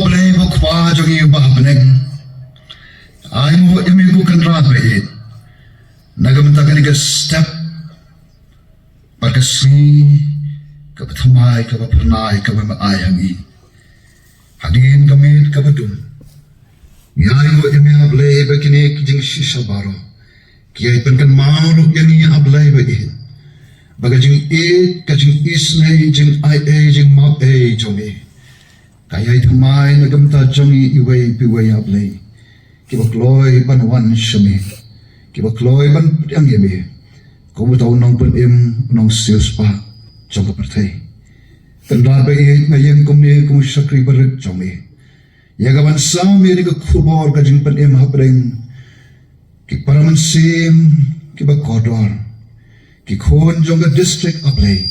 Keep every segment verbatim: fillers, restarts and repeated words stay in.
Blei ba Kpa jong ngi uba ha bneng, ai nguh ïa me ko Kynrad ba ïeit, na ka bynta kane ka step bad ka sngi kaba thymmai, kaba phyrnai kaba me ai ha ngi. Hadien ka miet kaba dum, ngi ai nguh ïa me A Blei ba kine ki jingshisha baroh ki ai pynkynmaw ruh ïa ngi A Blei ba ïeit, ba ka jingïeit, ka jingisynei, jingaiei, jingmap ei jong me ka ïai thymmai na ka bynta jong ngi iwei pa iwei A Blei, kiba kloi ban wan sha me, kiba kloi ban pdiang ïa me kum uta u nongpynim, u nongsiewspah jong ka pyrthei. Kynrad ba ïeit, nga ïeng kumne kum u shakri barit jong me, ïa ka ban sam ïa kane ka khubor ka jingpynim hapdeng ki para mynsiem kiba kordor, ki khun jong ka district A Blei,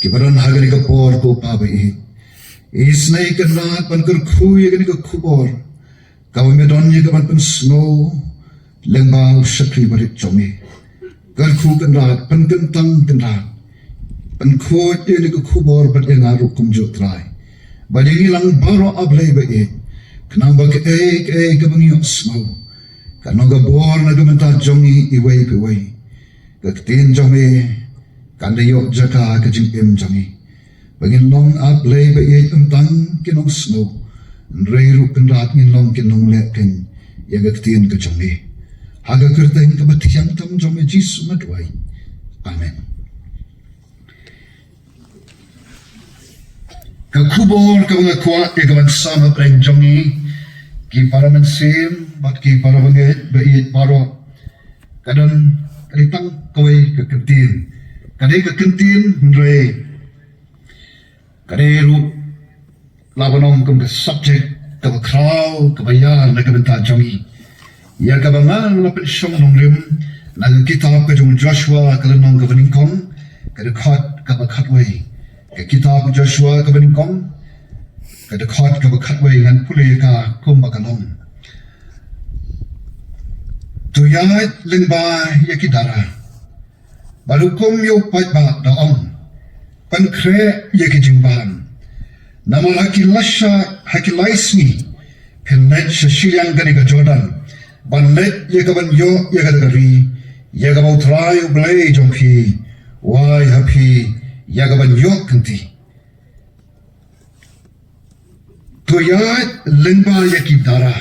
kiba don ha kane ka por ko Pa ba ïeit. Isynei Kynrad ban kyrkhu ïa kane ka khubor kaba me don ïa ka ban pynsngew lyngba u shakri barit jong me. Kyrkhu Kynrad, pynkyntang Kynrad, pynkhuid ïa kane ka khubor bad ïa nga ruh kumjuh Trai, bad ïa ngi lang baroh A Blei ba ïeit, khnang ba kaei kaei kaba ngi ïohsngew kan long ka bor na ka bynta jong ngi iwei pa iwei. Ka ktien jong me kan da ïoh jaka ha ka jingim jong ngi, ba ngin long A Blei ba ïeit, ym tang ki nongsngew, hynrei ruh Kynrad ngin long ki nongleh keiñ ïa ka ktien ka jong me. Ha ka kyrteng kaba thiang tam jong me Jisu nga duwai. Amen. Ka khubor kaba nga kwah ïa ka ban sam hapdeng jong ngi, ki para mynsiem bad ki para bangeit ba ïeit baroh, ka don, ka dei tang kawei ka kyntien. Ka dei ka kyntien, hynrei ka dei ruh, lah ban ong, kum ka subject kaba khraw, kaba ïar na ka bynta jong ngi, ïa kaba nga la pynshong nongrim na ka kitab ka jong u Joshua, ka lynnong kaba nyngkong, ka dkhot kaba khatwei. Ka kitab u Joshua kaba nyngkong, ka dkhot kaba khatwei, ngan pule ïa ka kumba ka long. To ïaid lyngba ïa ki dara, bad hukum ïa u paidbah, da ong, pynkhreh ïa ki jingbam. Namar ha ki lai sha, ha ki lai sngi phin leit sha shiliang kane ka Jordan, ban leit ïa ka ban ïoh ïa kata ka ri, ïa kaba U Trai U Blei jong phi u ai ha phi ïa ka ban ïoh kynti. To ïaid lyngba ïa ki dara,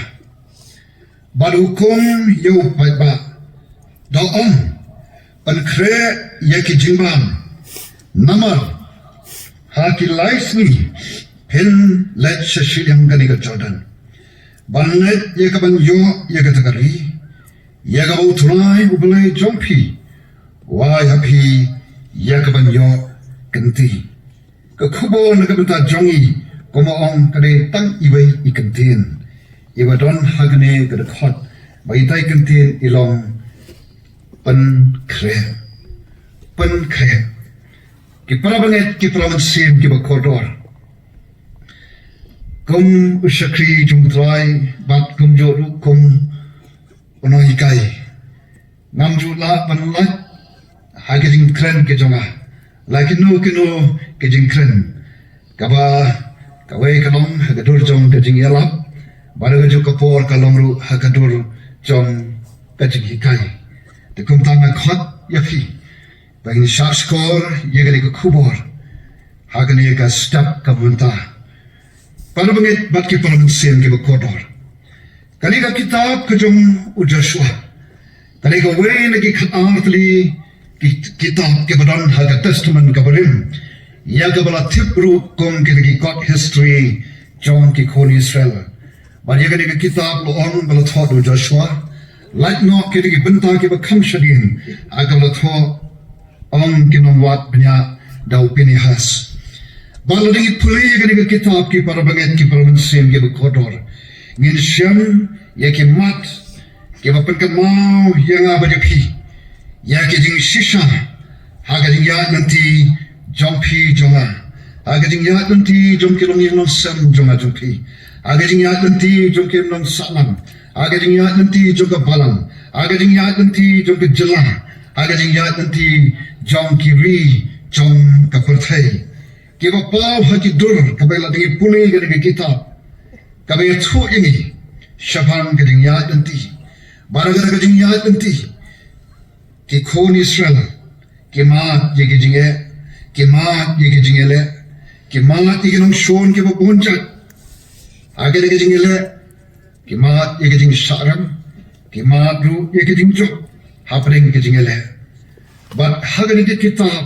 bad hukum ïa u paidbah, da ong, pynkhreh ïa ki jingbam. Namar ha ki lai sngi phin leit sha shiliang kane ka Jordan, ban leit ïa ka ban ïoh ïa kata ka ri, ïa kaba U Trai U Blei jong phi u ai ha phi ïa ka ban ïoh kynti. Ka khubor na ka bynta jong ngi, kumba ong, ka dei tang iwei i kyntien iba don ha kane ka dkhot, ba itai i kyntien i long pynkhreh. Pynkhreh. Ki para bangeit, ki para mynsiem kiba kordor, kum u shakri jong U Trai bad kumjuh ruh kum u nonghikai, ngam ju lah ban lait ha ki jingkren ki jong nga, la kino kino ki jingkren. Kaba kawei ka long ha ka dur jong ka jingïalap, bad ha kajuh ka por ka long ruh ha ka dur jong ka jinghikai. Te kumta nga khot ïa phi ba ngin shah shkor ïa kane ka khubor ha kane ka step ka mynta. Para bangeit bad ki para mynsiem kiba kordor, kane ka kitab ka jong u Joshua, kane kawei na ki khatar tylli ki kitab kiba don ha ka Testament kaba rim, ïa kaba la tip ruh kum kine ki kot history jong ki khun Israel. Bad ïa kane ka kitab la ong ba la thoh da u Joshua, lait noh kine ki bynta kiba kham shadien, ha kaba la thoh, ong, ki nongwad bniah da u Pinehas. Bad lada ngi pule ïa kane ka kitab, ki para bangeit, ki para mynsiem kiba kordor, ngin shem ïa ki mat kiba pynkynmaw ïa nga bad ïa phi ïa ki jingshisha ha ka jingïaid lynti jong phi jong nga, ha ka jingïaid lynti jong ki longïing longsem jong nga jong phi, ha ka jingïaid lynti jong ki nongsahlang, ha ka jingïaid lynti jong ka balang, ha ka jingïaid lynti jong ka jylla, ha ka jingïaid lynti jong ki ri jong ka pyrthei. Kiba paw ha ki dur, kaba lada ngi pule ïa kane ka kitab, Kaba ïathuh ïa ngi shaphang ka jingïaid lynti. Bad ha kata ka jingïaid lynti, ki khun Israel ki mad ïa ki jingeh, ki mad ïa ki jingeh leh, ki mad ïa ki nongshun kiba bun jait. Ha kata ka jingeh leh, ki mad ïa ka jingshah rem, ki mad ruh ïa ka jingjop hapdeng ka jingeh leh. Bad ha kane ka kitab,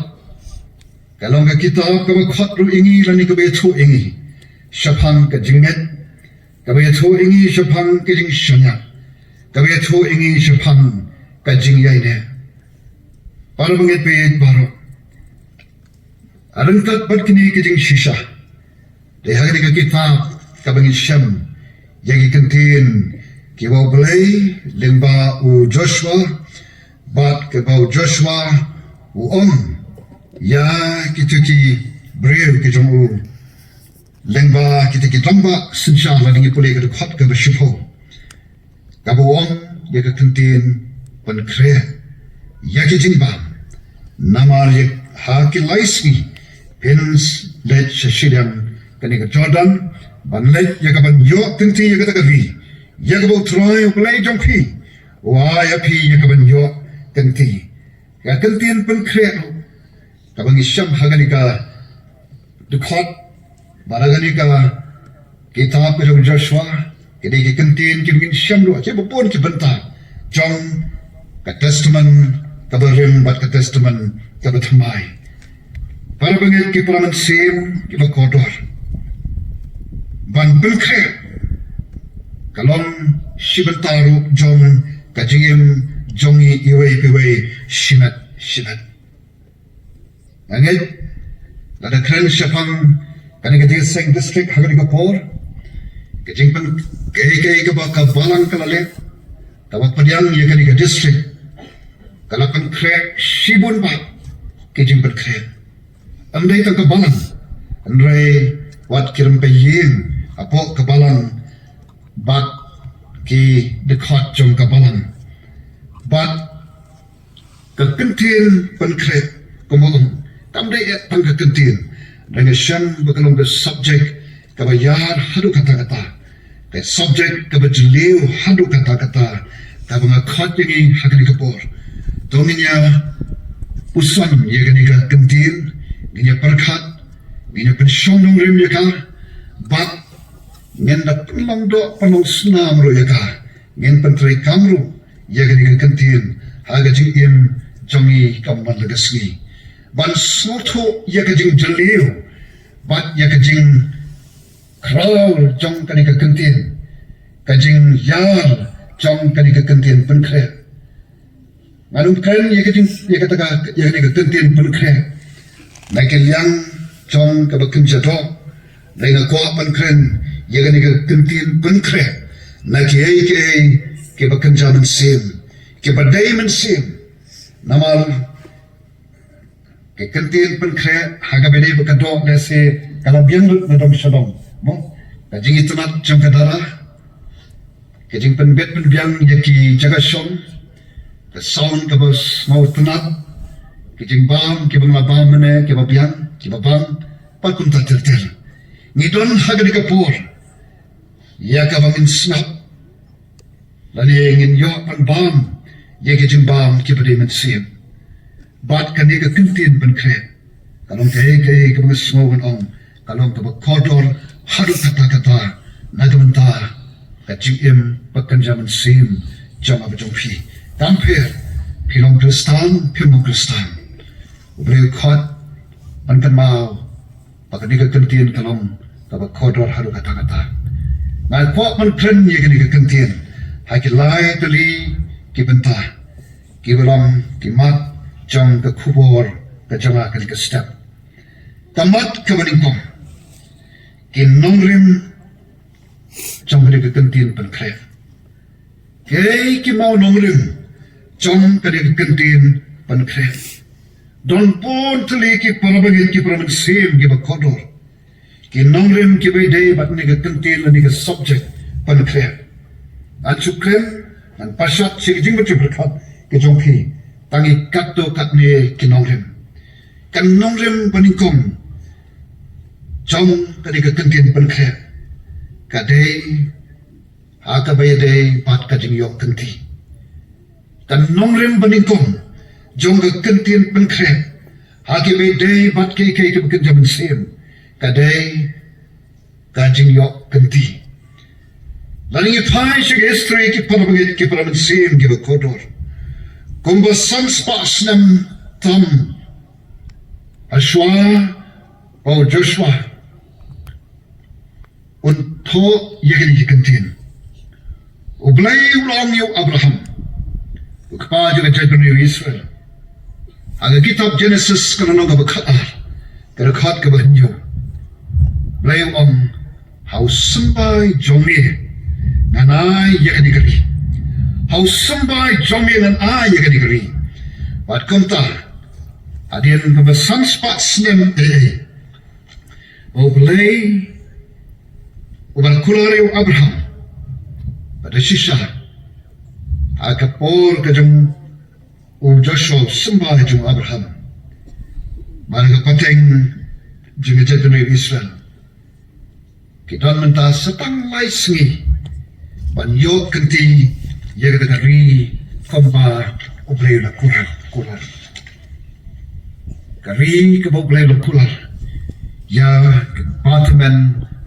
ka long ka kitab kaba khot ruh ïa ngi lane kaba ïathuh ïa ngi shaphang ka jingngeit, kaba ïathuh ïa ngi shaphang ka jingshaniah, kaba ïathuh ïa ngi shaphang ka jingïaineh. Para bangeit baroh, ryngkat bad kine ki jingshisha, dei ha kane ka kitab kaba ngi shem ïa ki kyntien kiba U Blei lyngba u Joshua, bad kaba u Joshua u ong ïa kito ki briew ki jong u, lyngba kito ki rangbah synshar, lada ngi pule ka dkhot kaba shiphew. Kaba ong ïa ka kyntien pynkhreh ïa ki jingbam. Namar ïa ha ki lai sngi phin leit sha shiliang kane ka Jordan, ban leit ïa kaban ïoh kynti ïa kata ka ri, ïa kaba U Trai U Blei jong phi u ai ïa phi ïa kaban ïoh kynti. Ka kyntien pynkhreh ruh, kaba ngi shem ha kane ka dkhot, bad ha kane ka kitab ka jong Joshua, ki dei ki kyntien kiba ngin shem ruh ha kiba bun ki bynta jong ka Testament kaba rim bad ka Testament kaba thymmai. Para bangeit, ki para mynsiem kiba kordor, ban pynkhreh ka long shi bynta ruh jong ka jingim jong ngi iwei pa iwei, shimet shimet. Nga ngeit lada kren shaphang kane ka jingïaseng district ha kane ka por, ka jingpyn, kaei kaei kaba ka balang ka la leh, kaba pdiang ïa kane ka district, ka la pynkhreh shibun bha ki jingpynkhreh. Ym dei tang ka balang, hynrei wat ki rympei ïing hapoh ka balang bad ki dkhot jong ka balang. Bad ka kyntien pynkhreh, kumba ong, kam dei eh tang ka kyntien. Hynrei nga shem ba ka long ka subject kaba ïar haduh katta katta, ka subject kaba jylliew haduh katta katta, kaba nga khot ïa ngi ha kane ka por. To ngin ïa puson ïa kane ka kyntien, ngin ïa pyrkhat, ngin ïa pynshong nongrim ïa ka, bad ngin da pynlong doh pynlong snam ruh ïa ka, ngin pyntreikam ruh ïa kane ka kyntien ha ka jingim jong ngi ka man la ka sngi, ban sngewthuh ïa ka jingjylliew bad ïa ka jingkhraw jong kane ka kyntien, ka jingïar jong kane ka kyntien pynkhreh. Ngan ym kren ïa ka jing, ïa kata ka, ïa kane ka kyntien pynkhreh na ki liang jong kaba kynja doh. Hynrei nga kwah ban kren ïa kane ka kyntien pynkhreh na kiei kiei kiba kynja mynsiem, kiba dei mynsiem. Namar ka kyntien pynkhreh ha kaba dei ba ka doh, lehse ka la biang lut na dong sha dong, mo? Ka jingitynnad jong ka dara, ka jingpynbit pynbiang ïa ki jaka shong, ka sound kaba sngewtynnad, ki jingbam kiba nga la bam mynne, kiba biang, kiba bang, bad kumta ter ter. Ngi don ha kane ka por ïa kaba ngin sngap lane ngin ïoh ban bam ïa ki jingbam kiba dei mynsiem. Bad kane ka kyntien pynkhreh ka long kaei kaei kaba nga sngew ban ong ka long kaba kordor haduh katta katta na ka bynta ka jingim ba kynja mynsiem jong nga bad jong phi. Kam pher phi long Khristan, phim long Khristan, U Blei u khot ban kynmaw ba kane ka kyntien ka long kaba kordor haduh katta katta. Nga kwah ban kren ïa kane ka kyntien ha ki lai tylli ki bynta kiba long ki mat jong ka khubor ka jong nga kane ka step. Ka mat kaba nyngkong, ki nongrim jong kane ka kyntien pynkhreh. Kiei ki maw nongrim jong kane ka kyntien pynkhreh? Don bun tylli ki para bangeit, ki para mynsiem kiba kordor, ki nongrim kiba ïadei bad kane ka kyntien lane ka subject pynkhreh. Ngan shu kren, ngan pashat sha ki jingpyrkhat pyrkhat ki jong phi, tang ïa katto katne ki nongrim. Ka nongrim ba nyngkong jong kane ka kyntien pynkhreh Ka dei ha kaba ïadei bad ka jingïoh kynti. Ka nongrim banyngkong jong ka ktien pynkhreh ha kaba ïadei bad kiei kiei kiba kynja mynsiem ka dei ka jingïoh kynti. Lada ngi phai sha ka history, ki para bangeit, ki para mynsiem kiba kordor, kumba san spah snem tam ha shuwa ba u Joshua un thoh ïa kane ka ktien, U Blei u la ong ïa u Abraham, u kpa jong ka jaitbynriew Israel, ha ka kitab Genesis ka lynnong kaba khatar, ka dkhot kaba hynñiew. U Blei u ong, ha u symbai jong me ngan ai ïa kane ka ri. Ha u symbai jong me ngan ai ïa kane ka ri. Bad kumta, hadien kaba san spah snem eh, eh, U Blei uba la kular ïa u Abraham, bad da shisha ha ka por ka jong u Joshua, u symbai jong u Abraham, bad ka pateng jong ka jaitbynriew Israel, ki don mynta sa tang lai sngi ban ïoh kynti ïa kata ka ri kumba U Blei u la kular, kular. Ka ri kaba U Blei u la kular ïa ka bathymmai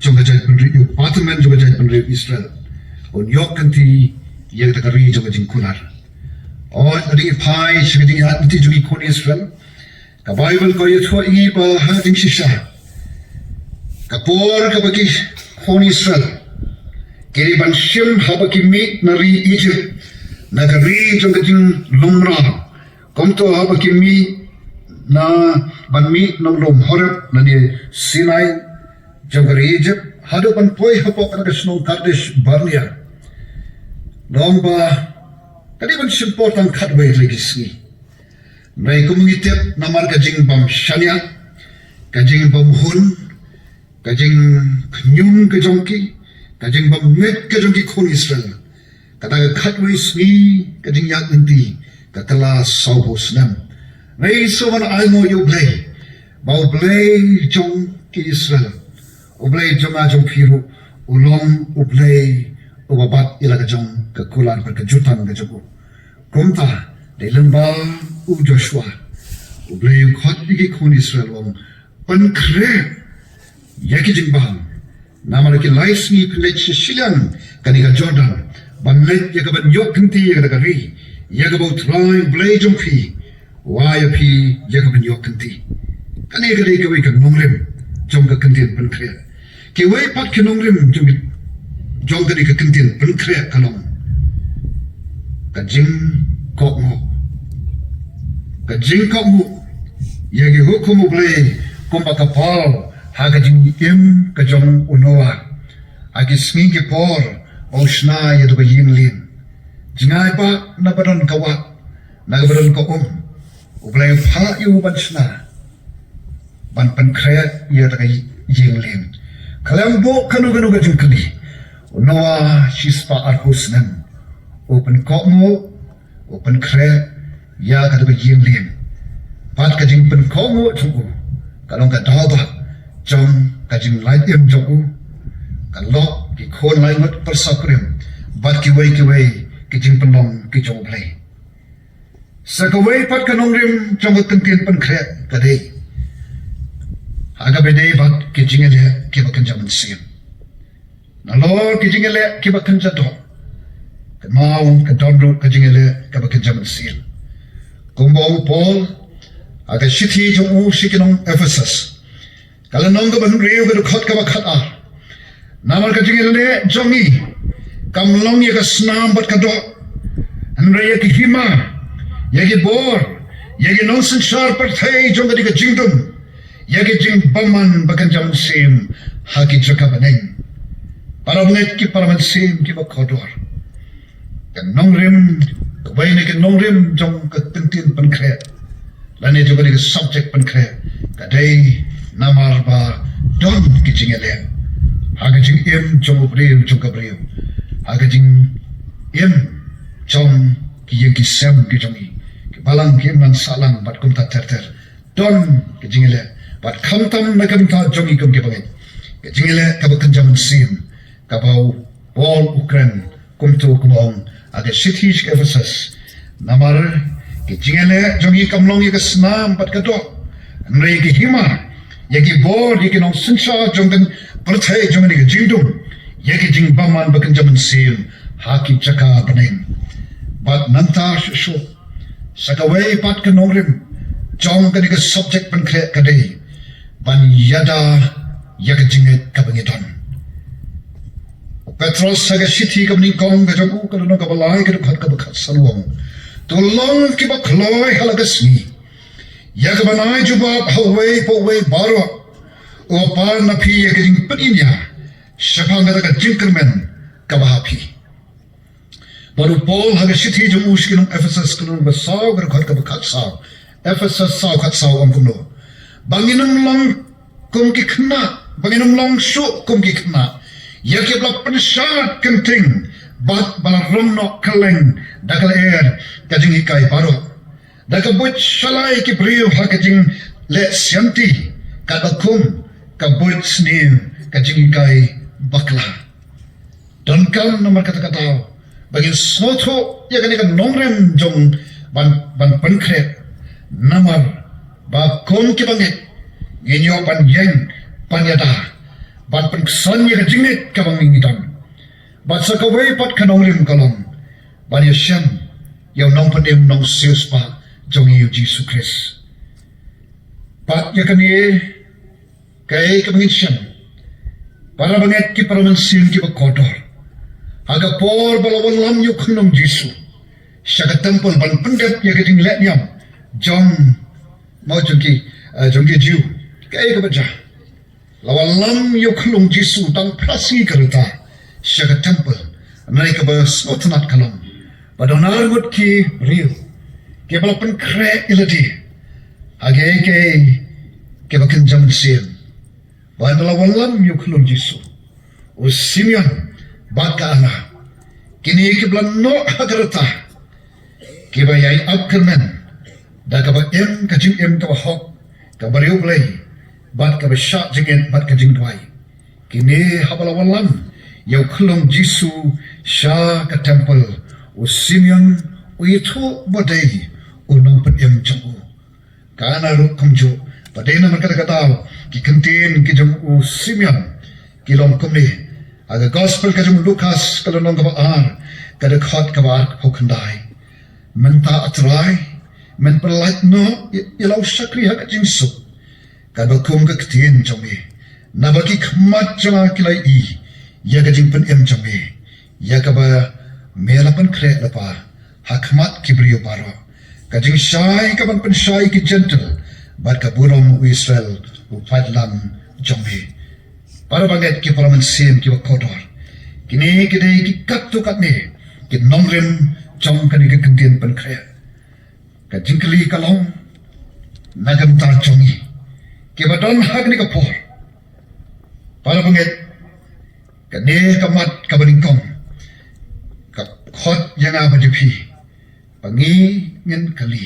jong ka jaitbynriew, bathymmai jong ka jaitbynriew Israel. Un ïoh kynti ïa kata ka ri jong ka jingkular. Hooid, lada ngi phai sha ka jingïaid lynti jong ki khun Israel, ka Baibl ka ïathuh ïa ngi ba ha jingshisha, ka por kaba ki khun Israel ki dei ban shim haba ki mih na ri Egypt, na ka ri jong ka jinglong mraw, kumta haba ki mih na, ban mih na u lum Horeb lane Sinai jong ka ri Egypt, haduh ban poi hapoh kata ka shnong Kadesh Barnea, long ba ka dei ban shim por tang khatwei tylli ki sngi. Hynrei kum ngi tip, namar ka jingbym shaniah, ka jingbym hun, ka jingkhñium ka jong ki, ka jingbym ngeit ka jong ki khun Israel, kata ka khatwei sngi ka jingïaid lynti ka kylla sawphew snem. Hynrei shuwa ban ainguh ïa U Blei ba U Blei jong ki Israel, U Blei jong nga jong phi ruh, u long U Blei uba bat ïa la ka jong ka kular bad ka jutang ka jong u. Kumta, dei lyngba u Joshua, U Blei u khot ïa ki khun Israel, u ong, pynkhreh ïa ki jingbam. Namar ki lai sngi phin leit sha shiliang kane ka Jordan ban leit ïa ka ban ïoh kynti ïa kata ka ri, ïa kaba U Trai U Blei jong phi u ai ïa phi ïa ka ban ïoh kynti. Kane ka dei kawei ka nongrim jong ka ktien pynkhreh. Kiwei pat ki nongrim jong, jong kane ka ktien pynkhreh ka long ka jingkohnguh. Ka jingkohnguh ïa ki hukum U Blei kumba ka Baibl ha ka jingim ka jong u Noah, ha ki sngi ki por ba u shna ïa kata ka ïing lieng. Jngai ba na ba don ka wah, na ba don ka um, U Blei u phah ïa u ban shna, ban pynkhreh ïa kata ka ïing lieng. Khlem buh kano kano ka jingkylli, u Noah shispah arphew snem u pynkohnguh, u pynkhreh ïa kata ka ïing lieng. Bad ka jingpynkohnguh jong u ka long ka daw ba jong ka jinglait im jong u, ka lok, ki khun laingut pyrsa kurim, bad kiwei kiwei ki jingpynlong ki jong U Blei. Sa kawei pat ka nongrim jong ka ktien pynkhreh ka dei ha kaba ïadei bad ki jingïaleh kiba kynja mynsiem. Nalor ki jingïaleh kiba kynja doh, kynmaw ka don ruh ka jingïaleh kaba kynja mynsiem. Kumba u Paul ha ka shithi jong u sha ki nong Ephesus, ka lynnong kaba hynriew, ka dkhot kaba khatar. Namar ka jingïaleh jong ngi kam long ïa ka snam bad ka doh, hynrei ïa ki hima, ïa ki bor, ïa ki nongsynshar pyrthei jong kane ka jingdum, ïa ki jingbymman ba kynja mynsiem ha ki jaka bneng. Para bangeit, ki para mynsiem kiba kordor, ka nongrim, kawei na ki nongrim jong ka ktien pynkhreh, lane jong kane ka subject pynkhreh, ka dei namar ba don ki jingïaleh ha ka jingim jong u briew, jong ka briew, ha ka jingim jong ki ïing ki sem ki jong ngi, ki balang, ki imlang sahlang bad kumta ter ter. Don ki jingïaleh, bad khamtam na ka bynta jong ngi kum ki bangeit, ka jingïaleh kaba kynja mynsiem, kaba u Paul u kren kumto, u ong ha ka shithi sha ki Ephesus: Namar ka jingïaleh jong ngi kam long ïa ka snam bad ka doh, hynrei ka hima ïa ki bor, ïa ki nongsynshar jong ka pyrthei, jong kane ka jingdum, ïa ki jingbymman bakynja mynsiem ha ki jaka bneng. Bad nangta shuh shuh, sa kawei pat ka nongrim jong kane ka subject pynkhreh ka dei ban ïada ïa ka jingngeit kaba ngi don. U Petros ha ka shithi kaba nyngkong ka jong u, ka lynnong kaba lai, ka dkhot kaba khatsan, u ong: To long kiba kloi ha la ka sngi, ïa ka ban ai jubab ha uwei pa uwei baroh uba pan na phi ïa ka jingpynim ïa shaphang kata ka jingkyrmen kaba ha phi. Bad u Paul ha ka shithi jong u sha ki nong Ephesus, ka lynnong ba saw, ka dkhot kaba khatsaw, Ephesus saw khatsaw, u ong kumno: Ba ngin ym long kum ki khynnah, ba ngin ym long shuh kum ki khynnah, ïa kiba la pynshad kynting bad ba la rong noh kylleng da ka lyer ka jinghikai baroh, da ka buit shalai ki briew ha ka jingleh sianti, katba kum ka buit sniew ka jinghikai bakla. Donkam namar kata ka daw ba ngin sngewthuh ïa kane ka nongrim jong ban, ban pynkhreh, namar ba kum kiba ngeit ngin ïoh ban ïeng, ban ïada, ban pynksan ïa ka jingngeit kaba ngi don. Bad sa kawei pat ka nongrim ka long ban ïashem ïa u Nongpynim Nongsiewspah jong ngi, u Jisu Khrist. Bad ïa kane kaei kaba ngin shem, para bangeit, ki para mynsiem kiba kordor, ha ka por ba la wallam ïa u khunlung Jisu sha ka temple ban pyndep ïa ka jingleh niam jong, mo, jong ki, eh, jong ki Jiw, kaei kaba jia? La wallam ïa u khunlung Jisu tang phra sngi ka rta sha ka temple, na kaba sngewtynnat ka long ba don ar ngut ki briew kiba la pynkhreh ïa lade ha kiei kiei kiba kynja mynsiem. Ba ynda la wallam ïa u khunlung Jisu, u Simeon bad ka Anna, kine kiba la noh ha ka rta, kiba ïai ap kyrmen da kaba im ka jingim kaba hok, kaba riewblei, bad kaba shah jingit bad ka jingduwai, kine, haba la wallam ïa u khunlung Jisu sha ka temple, u Simeon u ïathuh ba dei u nongpynim jong u. Ka Anna ruh kumjuh. Bad dei namar kata ka daw ki ktien ki jong u Simeon ki long kumne. Ha ka Gospel ka jong u Lukas, ka lynnong kaba ar, ka dkhot kaba arphew khyndai: Mynta, A Trai, men pyllait noh ïa, ïa la u shakri ha ka jingsuk, katba kum ka ktien jong me, naba ki khmat jong nga ki la ïohi ïa ka jingpynim jong me, ïa kaba me la pynkhreh lypa ha khmat ki briew baroh, ka jingshai kaban pynshai ki Jentil, bad ka burom u Israel u paidlang jong me. Para bangeit, ki para mynsiem kiba kordor, kine ki dei ki katto katne ki nongrim jong kane ka ktien pynkhreh. Ka jingkylli ka long, na ka bynta jong ngi kiba don ha kane ka por, para bangeit, kane ka mat kaba nyngkong ka khot ïa nga bad ïa phi ba ngi, ngin kylli,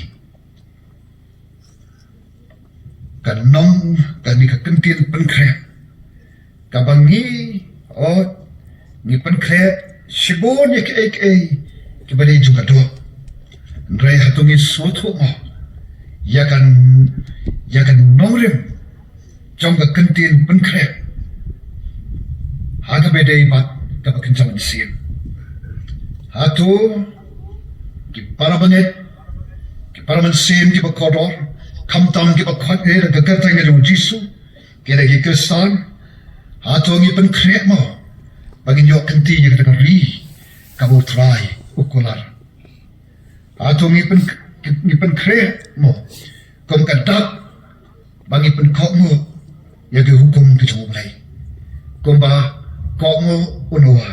ka nong, kane ka ktien pynkhreh kaba ngi, oh, ngi pynkhreh shibun ïa kiei kiei kiba dei jong ka doh. Hynrei hato ngi sngewthuh mo ïa ka, ïa ka nongrim jong ka ktien pynkhreh ha kaba dei bad kaba kynja mynsiem? Hato ki para bangeit, ki para mynsiem kiba kordor, khamtam kiba khot ïa ka kyrteng ka jong u Jisu, ki dei ki Khristan, hato ngi pynkhreh mo ba ngin ïoh kynti ïa kata ka ri kaba u Trai u kular? Hato ngi pyn, ngi pynkhreh mo kum ka dak ba ngi pynkohnguh ïa ki hukum ki jong U Blei, kumba kohnguh u Noah?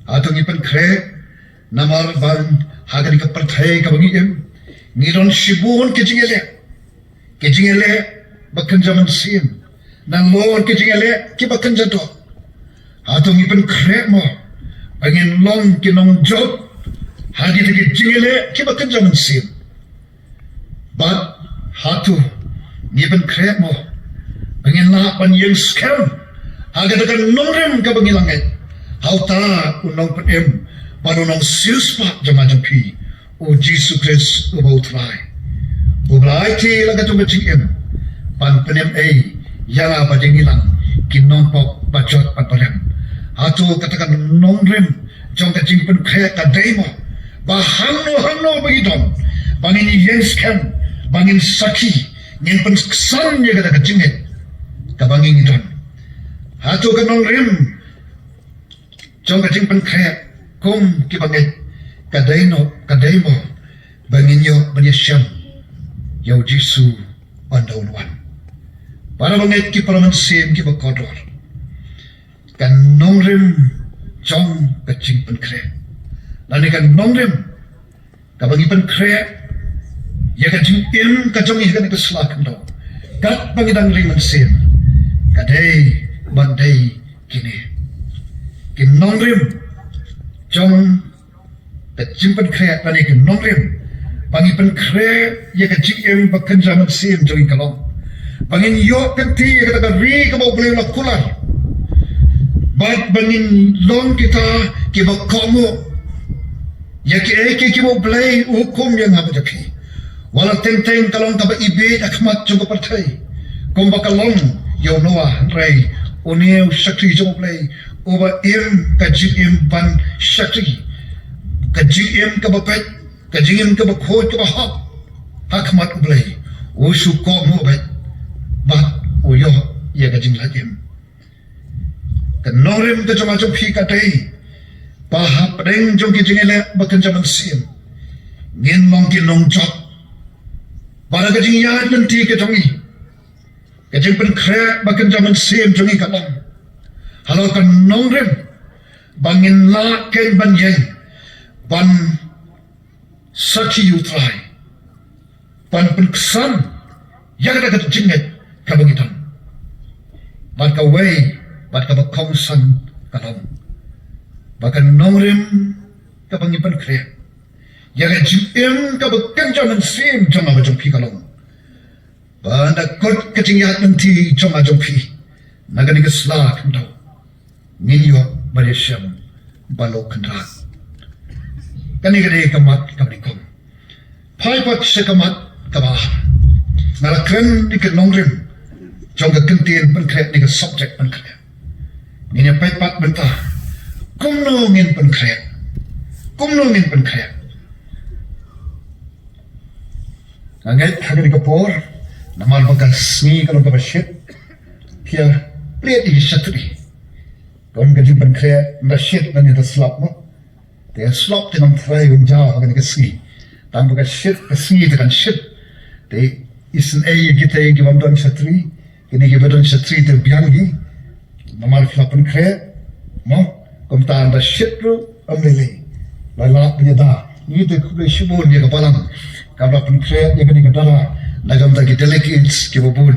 Hato ngi pynkhreh namar ba ha kane ka pyrthei kaba ngi im, ngi don shibun ki jingïaleh, ki jingïaleh ba kynja mynsiem, nalor ki jingïaleh kiba kynja doh? Hato ngi pynkhreh mo ba ngin long ki nongjop ha kita ki jingïaleh kiba kynja mynsiem? Bad hato ngi pynkhreh mo ba ngin lah ban ïeng skhem ha kata ka nongrim kaba ngi la ngeit, Ha uta u nongpynim bad u nongsiewspah jong nga jong phi, u Jisu Khrist uba u Trai, uba la aiti la ka jong ka jingim ban pynim ei ïa nga bad ïa ngi lang ki nongpop bajot bad barem. Hato kata ka nongrim jong ka jingpynkhreh ka dei mo ba hangno hangno ba ngi don, ba ngin ïeng skhem, ba ngin sakhi, ngin pynksan ïa kata ka jingngeit kaba ngi ngi don? Hato ka nongrim jong ka jingpynkhreh kum ki bangeit ka dei noh, ka dei mo ba ngin ïoh ban ïashem ïa u Jisu ynda un wan? Para bangeit ki para mynsiem kiba kordor, ka nongrim jong ka jingpynkhreh, lane ka nongrim kaba ngi pynkhreh ïa ka jingim ka jong ngi ha kane ka sla khyndew katba ngi dang ri mynsiem, ka dei ban dei kine ki nongrim jong ka jingpynkhreh, lane ki nongrim ba ngi pynkhreh ïa ka jingim ba kynja mynsiem jong ngi ka long ba ngin ïoh kynti ïa kata ka ri kaba U Blei u la kular, bad ba ngin long kita kiba kohnguh ïa kiei kiei kiba U Blei u hukum ïa nga bad ïa phi. Wat la teng teng ka long kaba ibieit ha khmat jong ka pyrthei kumba ka long ïa u Noah, hynrei une u shakri jong U Blei uba im ka jingim ban shakri, ka jingim kaba peit, ka jingim kaba khuid kaba hok ha khmat U Blei, u shu kohnguh beit bad u ïoh ïa ka jinglait im. Ka nongrim ka jong nga jong phi ka dei ba hapdeng jong ki jingïaleh ba kynja mynsiem ngin long ki nongjop. Ba da ka jingïaid lynti ka jong ngi, ka jingpynkhreh ba kynja mynsiem jong ngi ka long halor ka nongrim ba ngin lah keiñ ban ïeng ban sakhi ïa U Trai, ban pynksan ïa kata ka jingngeit kaba ngi don. Bad kawei, bad kaba kongsan ka long ba ka nongrim kaba ngi pynkhreh ïa ka jingim kaba kynja mynsiem jong nga bad jong phi ka long ba ynda kut ka jingïaid lynti jong nga jong phi na kane ka sla khyndew, ngin ïoh ban ïashem ba la kynrad. Kane ka dei ka mat kaba nyngkong. Phai pat sha ka mat kaba ar. Nga la kren ïa ka nongrim jong ka kyntien pynkhreh, ïa ka subject pynkhreh. Ngin ïa peit pat mynta kumno ngin pynkhreh, kumno ngin pynkhreh. Nga ngeit ha kane ka por, namar ba ka sngi ka long kaba shit, phi ïa plied ïa ki shatri. Ka long ka jingpynkhreh, ynda shit ngan ïa da slap mo. Te slap te ngam tharai un jaw ha kane ka sngi. Tang ba ka shit, ka sngi te kan shit. Te isynei ïa kita ki bym don shatri, kine kiba don shatri te biang hi. Namar phi la pynkhreh mo, kumta ynda shit ruh ym lei lei. La lah ban ïada. Ngi te khublei shibun ïa ka balang kaba la pynkhreh ïa kane ka dara na ka bynta ki delegates kiba bun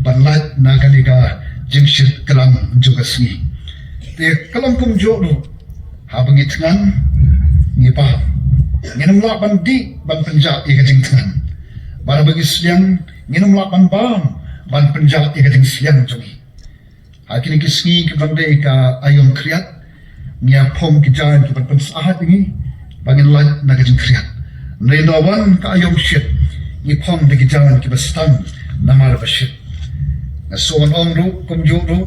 ban lait na kane ka jingshit kyrang jong ka sngi. Te ka long kumjuh ruh, haba ngi thngan, ngi bam. Ngin ym lah ban dih ban pynjah ïa ka jingthngan. Bad haba ngi sliang, ngin ym lah ban bam ban pynjah ïa ka jingsliang jong ngi. Ha kine ki sngi kiba dang dei ka aïom khriat, ngi ïa phong ki jaiñ kiban pynsyaid ïa ngi ba ngin lait na ka jingkhriat. Hynrei ynda wan ka aïom shit, ngi phong da ki jaiñ kiba stang namar ba shit. Nga sngewbha ban ong ruh kumjuh ruh,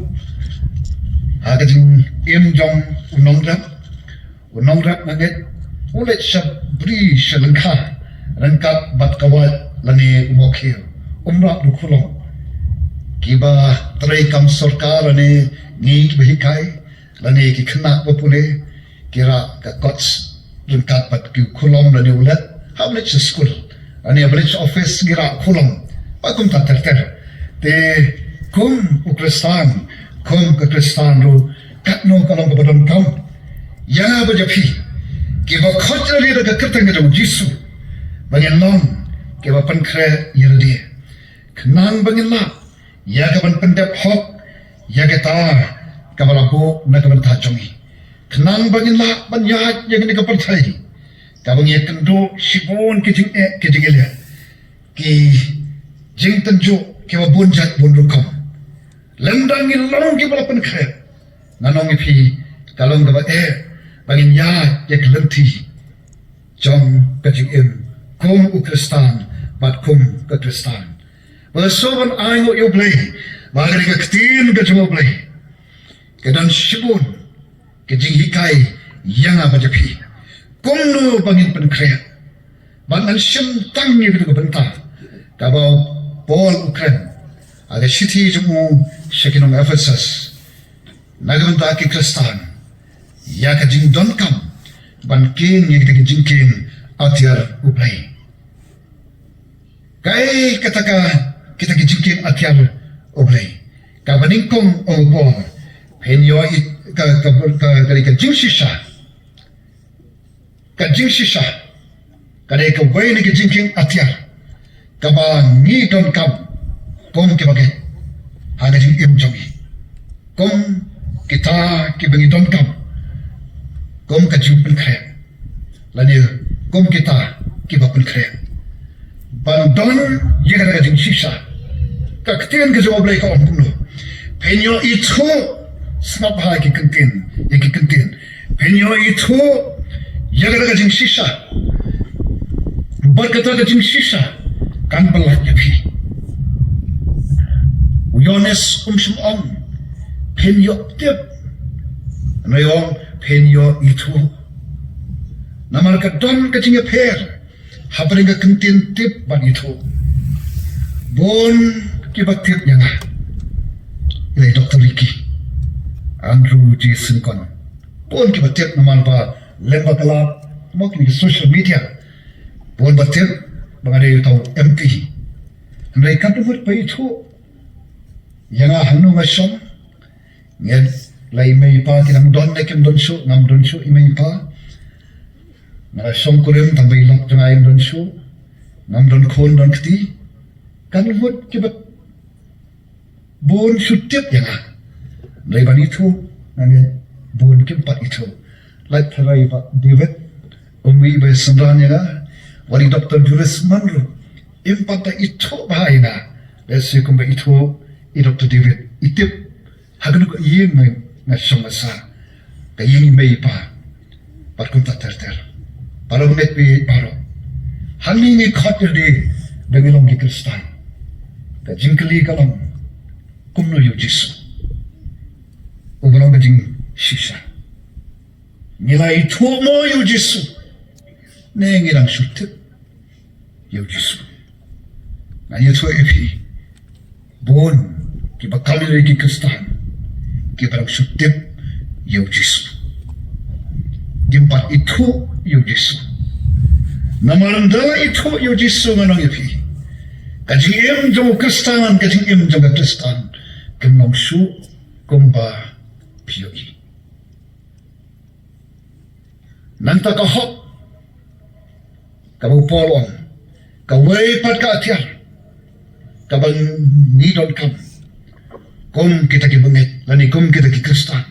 ha ka jingim jong u nongrep, u nongrep nga ngeit u leit sha bri sha lyngkha ryngkat bad ka wait lane u mawkhiew. Um rah da u khulom. Kiba trei kam sorkar lane ngi kiba hikai lane ki khynnah ba pule ki rah ka kot ryngkat bad ki khulom lane u leit, haba leit sha skul lane haba leit sha office ngi rah khulom. Ba kumta ter ter. Te kum u Khristan, kum ka Khristan ruh, katno ka long kaba donkam ïa nga bad ïa phi kiba khot ïa lade da ka kyrteng ka jong u Jisu ba ngin long kiba pynkhreh ïa lade, khnang ba ngin lah ïa kaban pyndep hok ïa kata kaba la buh na ka bynta jong ngi, khnang ba ngin lah ban ïaid ïa kane ka pyrthei kaba ngi ïakynduh shibun ki jingeh ki jingïaleh, ki jingtynjuh kiba bun jait bun rukom. Lymda ngi long kiba la pynkhreh, ngan ong ïa phi, ka long kaba eh ba ngin ïaid ïa ka lynti jong ka jingim kum u Khristan bad kum ka Khristan. Ba shu ban ai nguh ïa U Blei ba ka dei ka ktien ka jong U Blei ka don shibun ka jinghikai ïa nga bad ïa phi. Kumno ba ngin pynkhreh ban ngan shim tang ïa kata ka bynta kaba u Paul u kren ha ka shithi jong u sha ki nong Ephesus. Na ka bynta ki Khristan ïa ka jingdonkam ban kieng ïa kita ki jingkieng atiar U Blei. Kaei kata ka kita ki jingkieng atiar U Blei? Kaba nyngkong ong u Paul, phin ïohi ka ka ka ka jingshisha. Ka jingshisha ka dei kawei na ki jingkieng atiar kaba ngi donkam kum kiba ngeit ha ka jingim jong ngi. Kum kita kiba ngi donkam kum ka jingpynkhreh lane kum kita kiba pynkhreh ban don ïa kata ka jingshisha. Ka ktien ka jong U Blei ka ong kumno? Phin ïohi thuh, sngap ha ki ktien, ïa ki ktien. Phin ïohi thuh ïa kata ka jingshisha. Bad kata ka jingshisha kan pyllait ïa phi. U Ïoannis um shym ong phin ïoh tip. Hynrei u ong phin ïohi thuh. Namar ka don ka jingïapher hapdeng ka ktien tip bad ithuh. Bun kiba tip ïa nga, ïa i Doktor Ricky, Andrew J Syngkon. Bun kiba tip namar ba lem bad ka lad mo ki social media. Bun ba tip ba nga dei uta u M P. Hynrei katno ngut ba ithuh ïa nga, hangno nga shong. Ngi la i mei i pa ki dang don ne kim don shuh, ngam don shuh i mei i pa. Nga la shong kurim tang ba i lok jong nga im don shuh. Ngam don khun don kti. Katno ngut kiba bun shu tip ïa nga. Hynrei ban ithuh, nga ngeit bun kim pat ithuh. Lait tharai Bah David, um ïohi ba synran ïa nga, wat i Doktor Julius Munro im pat da ithuh bha ïa nga. Lehse kumba ithuh i Doktor David, i tip ha kano ka ïing nga, nga shong nga sah, ka ïing i mei i pa, bad kumta ter ter. Baroh ngi phi baroh. Hangne ngi khot ïa lade ba ngi long ki Khristan. Ka jingkylli ka long, kumno ïa u Jisu? Uba long ka jingshisha. Ngi la ithuh mo ïa u Jisu, ne ngi dang shu tip ïa u Jisu? Ngan ïathuh ïa phi, bun kiba kam ïa ki Khristan kiba dang shu tip ïa u Jisu. Kim pat ithuh ïa u Jisu. Namar ynda la ithuh ïa u Jisu, ngan ong ïa phi, ka jingim jong u Khristan, ka jingim jong ka Khristan, kim long shuh kumba phi ïohi. Nangta ka hok, kaba u Paul u ong, kawei pat ka atiar kaba ngi donkam kum kita ki bangeit lane kum kita ki Khristan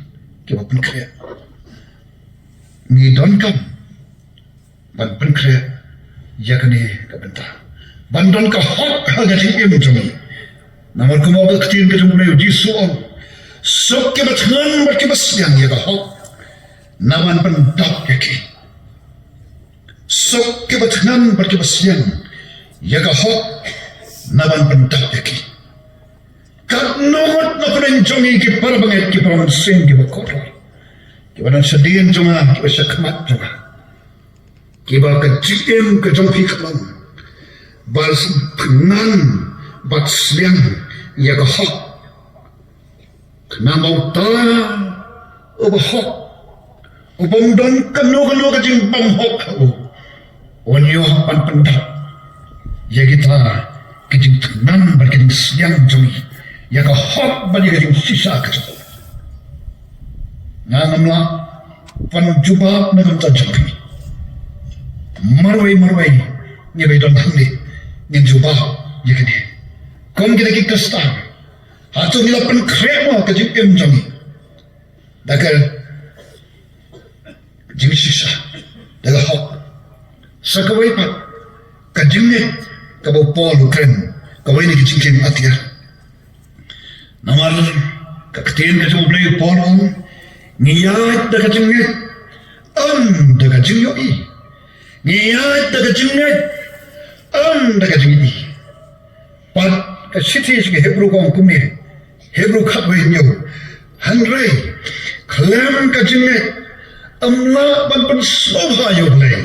kiba pynkhreh. Ngi donkam ban pynkhreh ïa kane ka bynta, ban don ka hok ha ka jingim jong ngi. Namar kumba ka ktien ka jong u Jisu u ong, suk kiba thngan bad kiba sliang ïa ka hok, naban pyndap ïa ki. Suk kiba thngan bad kiba sliang ïa ka hok, naban pyndap ïa ki. Katno ngut na pdeng jong ngi ki para bangeit, ki para mynsiem kiba kordor, kiba don shadien jong nga, kiba sha khmat jong nga, kiba ka jingim ka jong phi ka long ban thngan bad sliang ïa ka hok. Khnang ba uta uba hok, ubym don kano kano ka jingbymhok ha u, un ïoh ban pyndap ïa kita ki jingthngan bad ki jingsliang jong ngi ïa ka hok bad ïa ka jingshisha ka jong u. Nga ngam lah ban jubab na ka bynta jong phi. Marwei marwei ngi ba don hangne ngin jubab ïa kane. Kum kita ki Khristan, hato ngi la pynkhreh mo ka jingim jong ngi da ka jingshisha, da ka hok? Sa kawei pat ka jingngeit kaba u Paul u kren, kawei na ki jingkieng atiar. Namar ka ktien ka jong u Blei, u Paul u ong, Ngi ïaid da ka jingngeit, ym da ka jingïohi. Ngi ïaid da ka jingngeit, ym da ka jingïohi. Pat ka shithi sha ki Hebru ka ong kumne, Hebru khatwei hynñiew. Hynrei khlem ka jingngeit, ym lah ban pynsngewbha ïa U Blei.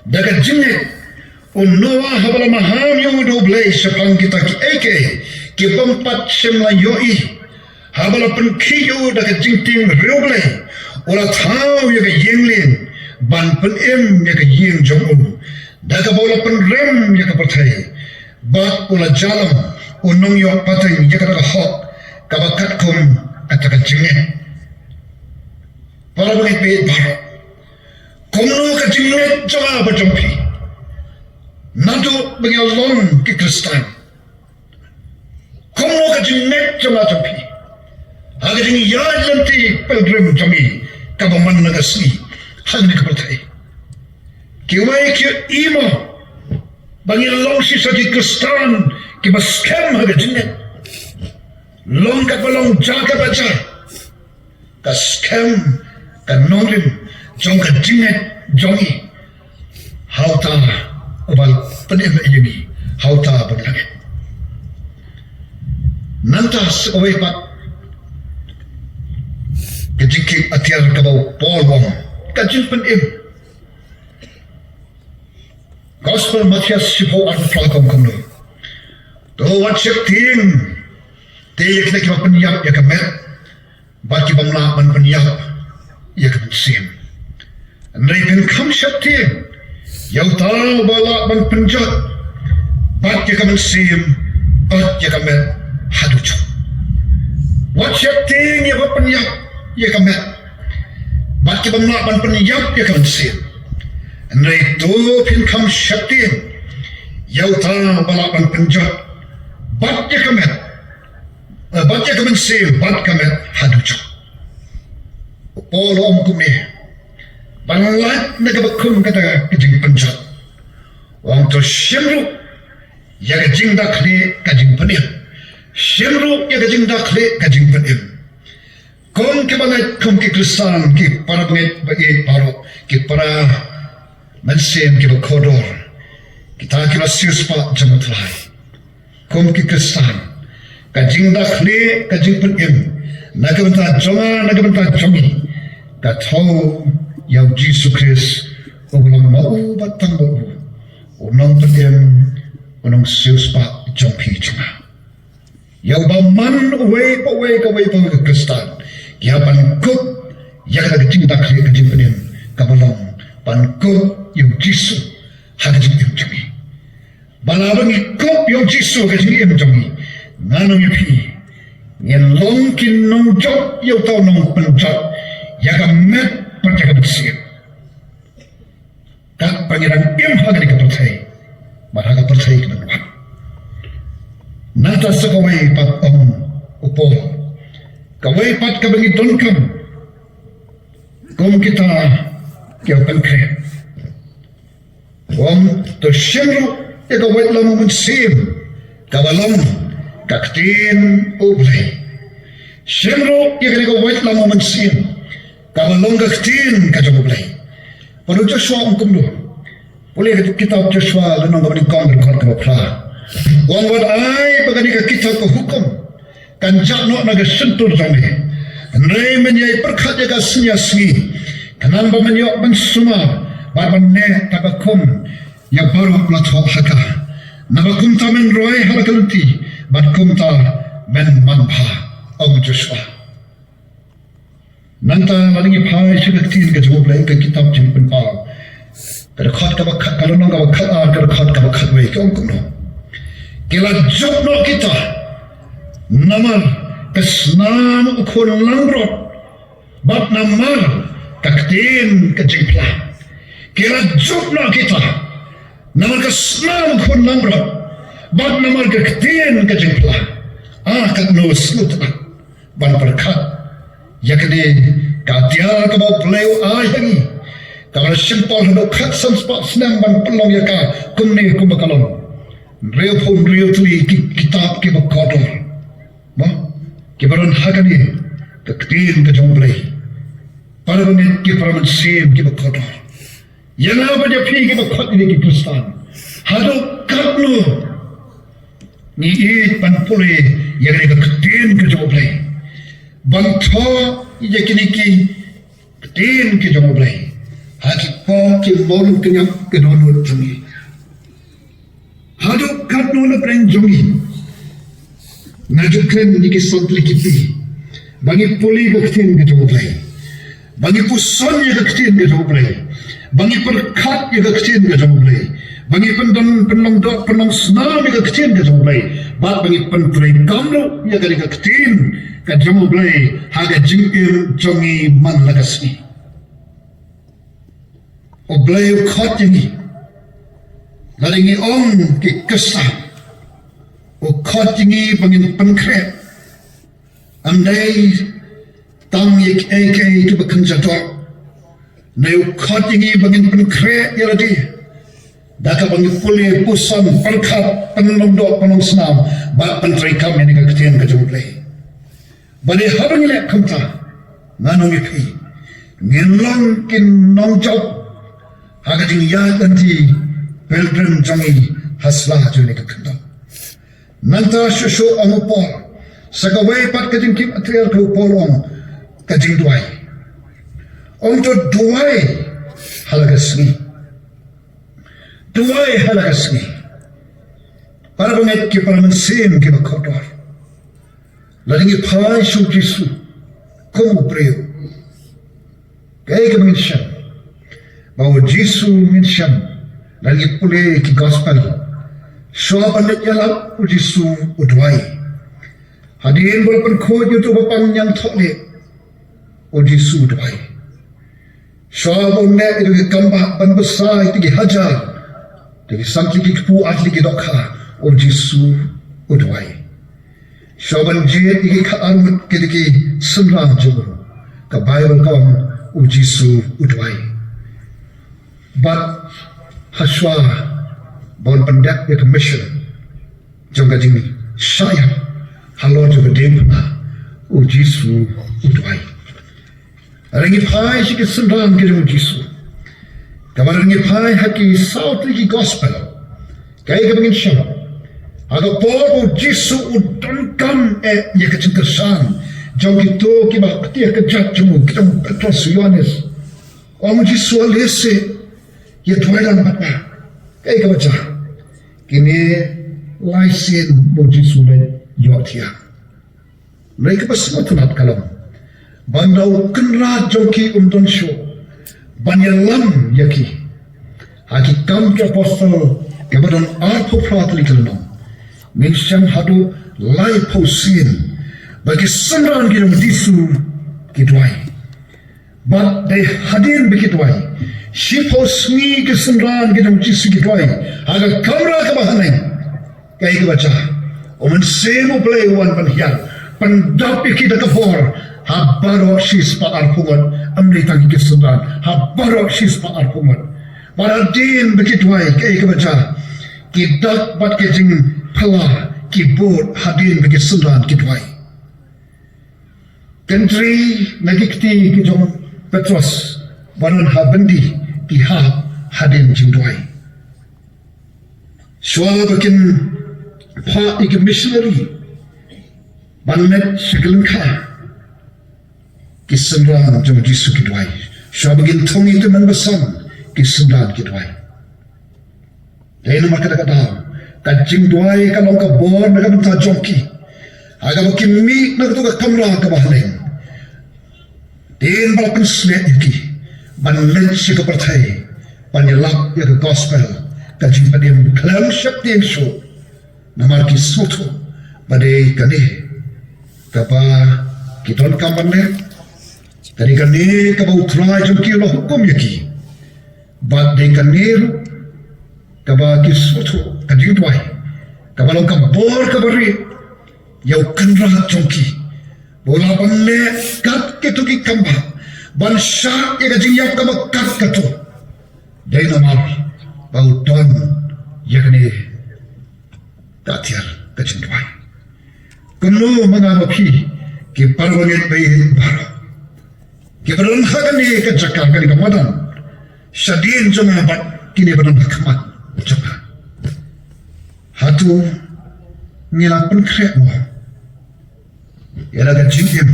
Da ka jingngeit, u Noah haba la maham ïa u da U Blei shaphang kita kiei kiei ki bym pat shym la ïohi, haba la pynkhih ïa u da ka jingtieng riewblei, u la thaw ïa ka ïing lieng ban pynim ïa ka ïing jong u, da kaba u la pynrem ïa ka pyrthei, bad u la ïalam u nongïoh pateng ïa kata ka hok kaba katkum kata ka jingngeit. Para bangeit baroh, kumno ka jingngeit jong nga bad jong phi? Naduh ba ngi long ki Khristan, kumno ka jingngeit jong nga jong phi ha ka jingïaid lynti pilgrim jong ngi kaba man la ka sngi hangne ka pyrthei? Kiwei ki ïohi mo ba ngi long shisha ki Khristan kiba skhem ha ka jingngeit? Long kaba long, jia kaba jia, ka skhem, ka nongrim jong ka jingngeit jong ngi ha uta uba la pynim ïa ngi ha uta ban langeit. Nangta sa kawei pat ka jingkit atiar kaba u Paul u ong, ka jingpynim. Gospel Mathaios shiphew arphew phra ka ong kumno? To wat sheptieng te ïa kine kiba pynïap ïa ka met bad ki bym lah ban pynïap ïa ka mynsiem. Hynrei phin kham sheptieng ïa uta uba lah ban pynjot bad ïa ka mynsiem bad ïa ka met haduh juh. Wat sheptieng ïa ba pynïap ïa ka met bad ki bym lah ban pynïap ïa ka mynsiem. Hynrei to phin kham sheptieng ïa uta uba lah ban pynjot bad ïa ka met, eh, bad ïa ka mynsiem bad ka met haduh juh. U Paul u ong kumne ban lait na kaba kum kata ka jingpynjot. U ong to shim ruh ïa ka jingdakhlieh ka jingpynim. Shim ruh ïa ka jingdakhlieh ka jingpynim. Kum kiba ngeit, kum ki Khristan, ki para bangeit ba ïeit baroh, ki para mynsiem kiba kordor, kita kiba siewspah jong U Trai. Kum ki Khristan, ka jingdakhlieh ka jingpynim na ka bynta jong nga, na ka bynta jong ngi, ka thew ïa U Jisu Khrist uba long ma u bad tang ma u, u nongpynim, u nongsiewspah jong phi jong nga. Ïa uba man uwei pa uwei, kawei pa uwei ka Khristan, ïa ban kup ïa ka jingdakhlieh ka jingpynim kaba long ban kup ïa U Jisu ha ka jingim jong ngi. Ba la ba ngi kup ïa U Jisu ha ka jingim jong ngi, nga nong ïa phi, ngin long ki nongjop ïa uta u nongpynjot ïa ka met bad ïa ka mynsiem. Katba ngi dang im ha kane ka pyrthei bad ha ka pyrthei kaban wan. Nangta sa kawei pat, ong u Paul, kawei pat kaba ngi donkam kum kita kiba pynkhreh. U ong to shim ruh ïa ka waitlam u Mynsiem kaba long ka ktien U Blei. Shim ruh ïa kane ka waitlam u Mynsiem kaba long ka ktien ka jong U Blei. Bad u Joshua u ong kumno? Pule ka kitab Joshua lynnong kaba nyngkong, dkhot kaba phra. U ong wat ai ba kane ka kitab ka hukum kan jah noh na ka shyntur jong me. Hynrei men ïai pyrkhat ïa ka sngi ar sngi, khnang ba men ïoh ban sumar bad ban neh da ka kum ïa baroh ba la thoh ha ka. Naba kumta men roi ha la ka lynti bad kumta men manbha, ong Joshua. Nangta lada ngi phai sha ka ktien ka jong U Blei, ka kitab Jingpynpaw, ka dkhot kaba khat, ka lynnong kaba khat ar, ka dkhot kaba khatwei, ka ong kumno? Ki la juh noh kita namar ka snam u khun langbrot, bad namar ka ktien ka jingphla. Ki la juh noh kita namar ka snam u khun langbrot bad namar ka ktien ka jingphla. Ah, katno sngewtynnat ban pyrkhat ïa kane ka atiar kaba U Blei u ai ha ngi, kaba la shim por haduh khatsan spah snem ban pynlong ïa ka kumne kumba ka long. Hynriewphew hynriew tylli ki kitab kiba kordor, mo, kiba don ha kane ka ktien ka jong U Blei. Para bangeit ki para mynsiem kiba kordor, ïa nga bad ïa phi kiba khot ïa ki Khristan, haduh katno ngi ïeit ban pule ïa kane ka ktien ka jong U Blei, ban thoh ïa kine ki ktien ka jong U Blei ha ki por ki mon ki ñiam ki dohnud jong ngi? Haduh katno na pdeng jong ngi nga ju kren ïa ki san tylli ki kti ba ngi pule ïa ka ktien ka jong U Blei, ba ngi puson ïa ka ktien ka jong U Blei, ba ngi pyrkhat ïa ka ktien ka jong U Blei, ba ngi pyndon pynlong doh pynlong snam ïa ka ktien ka jong U Blei, bad ba ngi pyntreikam ruh ïa kane ka ktien ka jong U Blei ha ka jingim jong ngi man la ka sngi. U Blei u khot ïa ngi, lada ngi ong ki Khristan, u khot ïa ngi ba ngin pynkhreh, ym dei tang ïa kiei kiei kiba kynja doh. Hynrei u khot ïa ngi ba ngin pynkhreh ïa lade da kaba ngi pule, puson, pyrkhat, pynlong doh pynlong snam bad pyntreikam ïa kane ka ktien ka jong U Blei. Ba dei haba ngi leh kumta, ngan ong ïa phi, ngin long ki nongjop ha ka jingïaid lynti pilgrim jong ngi ha sla jong kane ka kyndon. Nangta shuh shuh ong u Paul, sa kawei pat ka jingkim material ka u Paul ong ka jingduwai. Ong to duwai ha la ka sngi. Duwai ha la ka sngi. Para bangeit ki para mynsiem kiba kordor, lada ngi phai sha u Jisu kum u briew, kaei kaba ngin shem? Ba u Jisu, ngin shem, lada ngi pule ki gospel, shuwa ban leit ïalap u Jisu u duwai. Hadien ba la pynkhuid ïa uto uba pang ñiangthohlieh, u Jisu u duwai. Shuwa ba un leh ïa ki kambah ban bsa ïa ki hajar, ïa ki san tylli ki kpu, ar tylli ki dohkha, u Jisu u duwai. Shuwa ban jied ïa ki khatar ngut ki, ki synran jong u, ka Baibl ka ong u Jisu u duwai. Bad ha shuwa ban pyndep ïa ka mission jong ka jingshah ïap halor jong ka diengphna, u Jisu u duwai. Lada ngi phai sha ki synran ki jong u Jisu, kaba lada ngi phai ha ki saw tylli ki gospel, kaei kaba ngin shem? Ha ka por ba u Jisu u donkam eh ïa ka jingkyrshan jong kito kiba ha kti ha ka jait jong u, ki jong u Petros, u Ïoannis, ong u Jisu, ale se, ïa duwai lang bad nga. Kaei kaba jia? Kine lai sien ba u Jisu u leit ïohthiah. Hynrei kaba sngewtynnat ka long ba ynda u Kynrad jong ki um don shuh ban ïalam ïa ki. Ha Ki Kam ki Apostol kaba don arphew phra tylli ki lynnong, ngin shem haduh laiphew sien ba ki synran ki jong u Jisu ki duwai. Bad dei hadien ba ki duwai, shiphew sngi ki synran ki jong u Jisu ki duwai ha ka kamra kaba ha neng. Kaei kaba jia? U Mynsiem u Blei u wan ban hiar, pyndap ïa ki da ka bor ha baroh shispah arphew ngut. Ym dei tang ïa ki synran, ha baroh shispah arphew ngut. Bad hadien ba ki duwai, kaei kaba jia? Ki dak bad ki jingphylla ki bud hadien ba ki synran ki duwai. Kynti na ki kti ki jong u Petros ba don ha byndi ki hap hadien jingduwai. Shuwa ba kin phah ïa ki missionary ban leit sha ki lyngkha, ki synran jong u Jisu ki duwai. Shuwa ba kin thung ïa ki tymmen basan, ki synran ki duwai. Dei namar kata ka daw ka jingduwai ka long ka bor na ka bynta jong ki. Ha kaba ki mih na kato ka kamra kaba ha neng, dei ba la pynshlur ïa ki ban leit sha ka pyrthei ban ïalap ïa ka gospel, ka jingpynim khlem sheptieng shuh. Namar ki sngewthuh ba dei kane kaba ki donkam ban leh, ka dei kane kaba U Trai jong ki u la hukum ïa ki. Bad dei kane ruh kaba ki sngewthuh, ka jingduwai kaba long ka bor kaba rit ïa u Kynrad jong ki, ba u lah ban leh kat kito ki kambah, ban shah ïa ka jingïap kaba kat kato. Dei namar ba u don ïa kane ka atiar ka jingduwai. Kumno ma nga ma phi ki para bangeit ba ïeit baroh? Kiba don ha kane ka jaka, kane ka madan, shadien jong nga bad kine ba don ha khmat jong nga. Hato ngi la pynkhreh mo ïa la ka jingim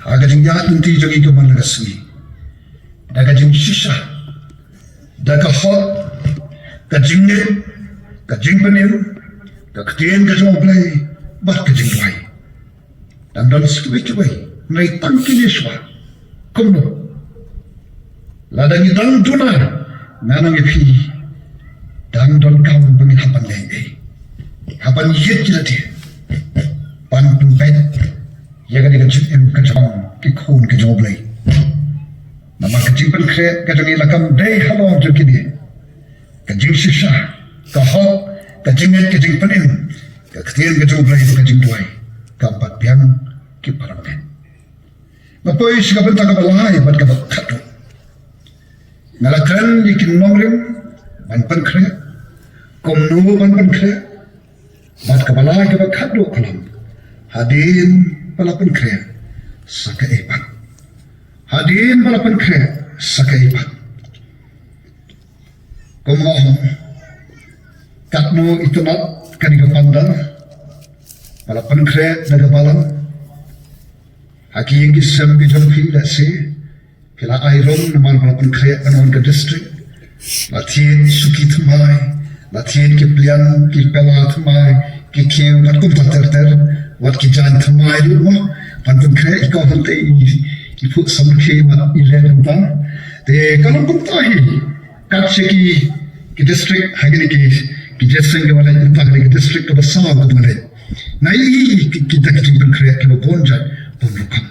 ha ka jingïaid lynti jong ngi kumba la ka sngi, da ka jingshisha, da ka hok, ka jingngeit, ka jingpynim, ka ktien ka jong U Blei bad ka jingduwai? Dang don sa kiwei kiwei, hynrei tang kine shuwa. Kumno? Lada ngi dang duna, nga ong ïa phi, dang donkam ba ngin hap ban leh ei, hap ban ïit ïa lade ban pynbeit ïa kane ka jingim ka jong ki khun ka jong U Blei. Namar ka jingpynkhreh ka jong ngi la kam dei halor jong kine, ka jingshisha, ka hok, ka jingngeit, ka jingpynim, ka ktien ka jong U Blei, ka jingduwai. Kam pat biang ki para bangeit. Nga poi sha ka bynta kaba lai bad kaba khatduh. Nga la kren ïa ki nongrim ban pynkhreh, kumno ban pynkhreh, bad kaba lai kaba khatduh ka long, hadien ba la pynkhreh sa kaei pat. Hadien ba la pynkhreh sa kaei pat. Kumba nga ong, katno itynnad kane ka pandal ba la pynkhreh da ka balang. Ha ki ïing ki sem ki jong phi, lehse phi la ai rung namar ba la pynkhreh ban wan ka district. La thied shuki thymmai, la thied ki pliang ki pela thymmai, ki khiew bad kumta ter ter, wat ki jaiñ thymmai ruh mo, ban pynkhreh ïa ka hangta i, i phuh samrkhie bad i leh kumta. Te ka long kumta hi. Kat sha ki, ki district, ha kine ki, ki jingïaseng kiba leit mynta, kine ki district kaba saw kaba leit, nga ïohi ki, ki da ki jingpynkhreh kiba bun jait bun rukom.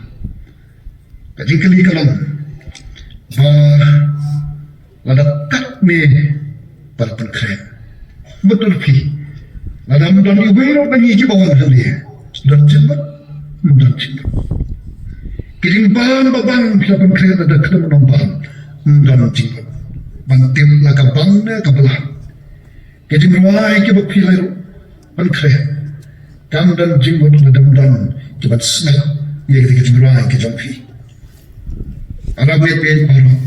Ka jingkylli ka long ba lada katne ba la pynkhreh, mut ruh phi, lada ym don iwei ruh na ngi kiba wan hangne, don jingmut? Ym don jingmut. Ki jingbam ba bang phi la pynkhreh, lada khlem don bam, ym don jingmut ban tip la ka bang ne ka blah. Ki jingrwai kiba phi la pynkhreh, kam don jingmut lada ym don ki ban sngap ïa ki jingrwai ki jong phi. Para bangeit baroh,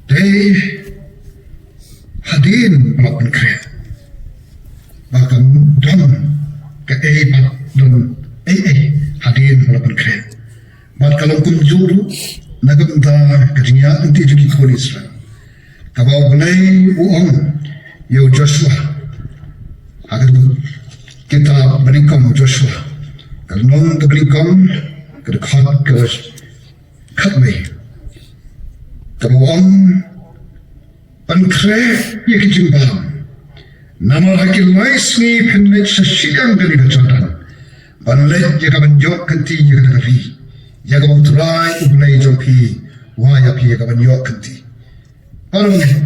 dei hadien ba la pynkhreh, ba kam don kaei, bad don ei ei hadien ba la pynkhreh. Bad ka long kumjuh ruh na ka bynta ka jingïaid lynti jong ki khun Israel, kaba U Blei u ong ïa u Joshua ha ka kitab banyngkong Joshua, ka lynnong kaba nyngkong, ka dkhot kaba khatwei, kaba ong, pynkhreh ïa ki jingbam, namar ha ki lai sngi phin leit sha shiliang kane ka Jordan ban leit ïa ka ban ïoh kynti ïa kata ka ri, ïa kaba U Trai U Blei jong phi u ai ïa phi ïa ka ban ïoh kynti. Para bangeit,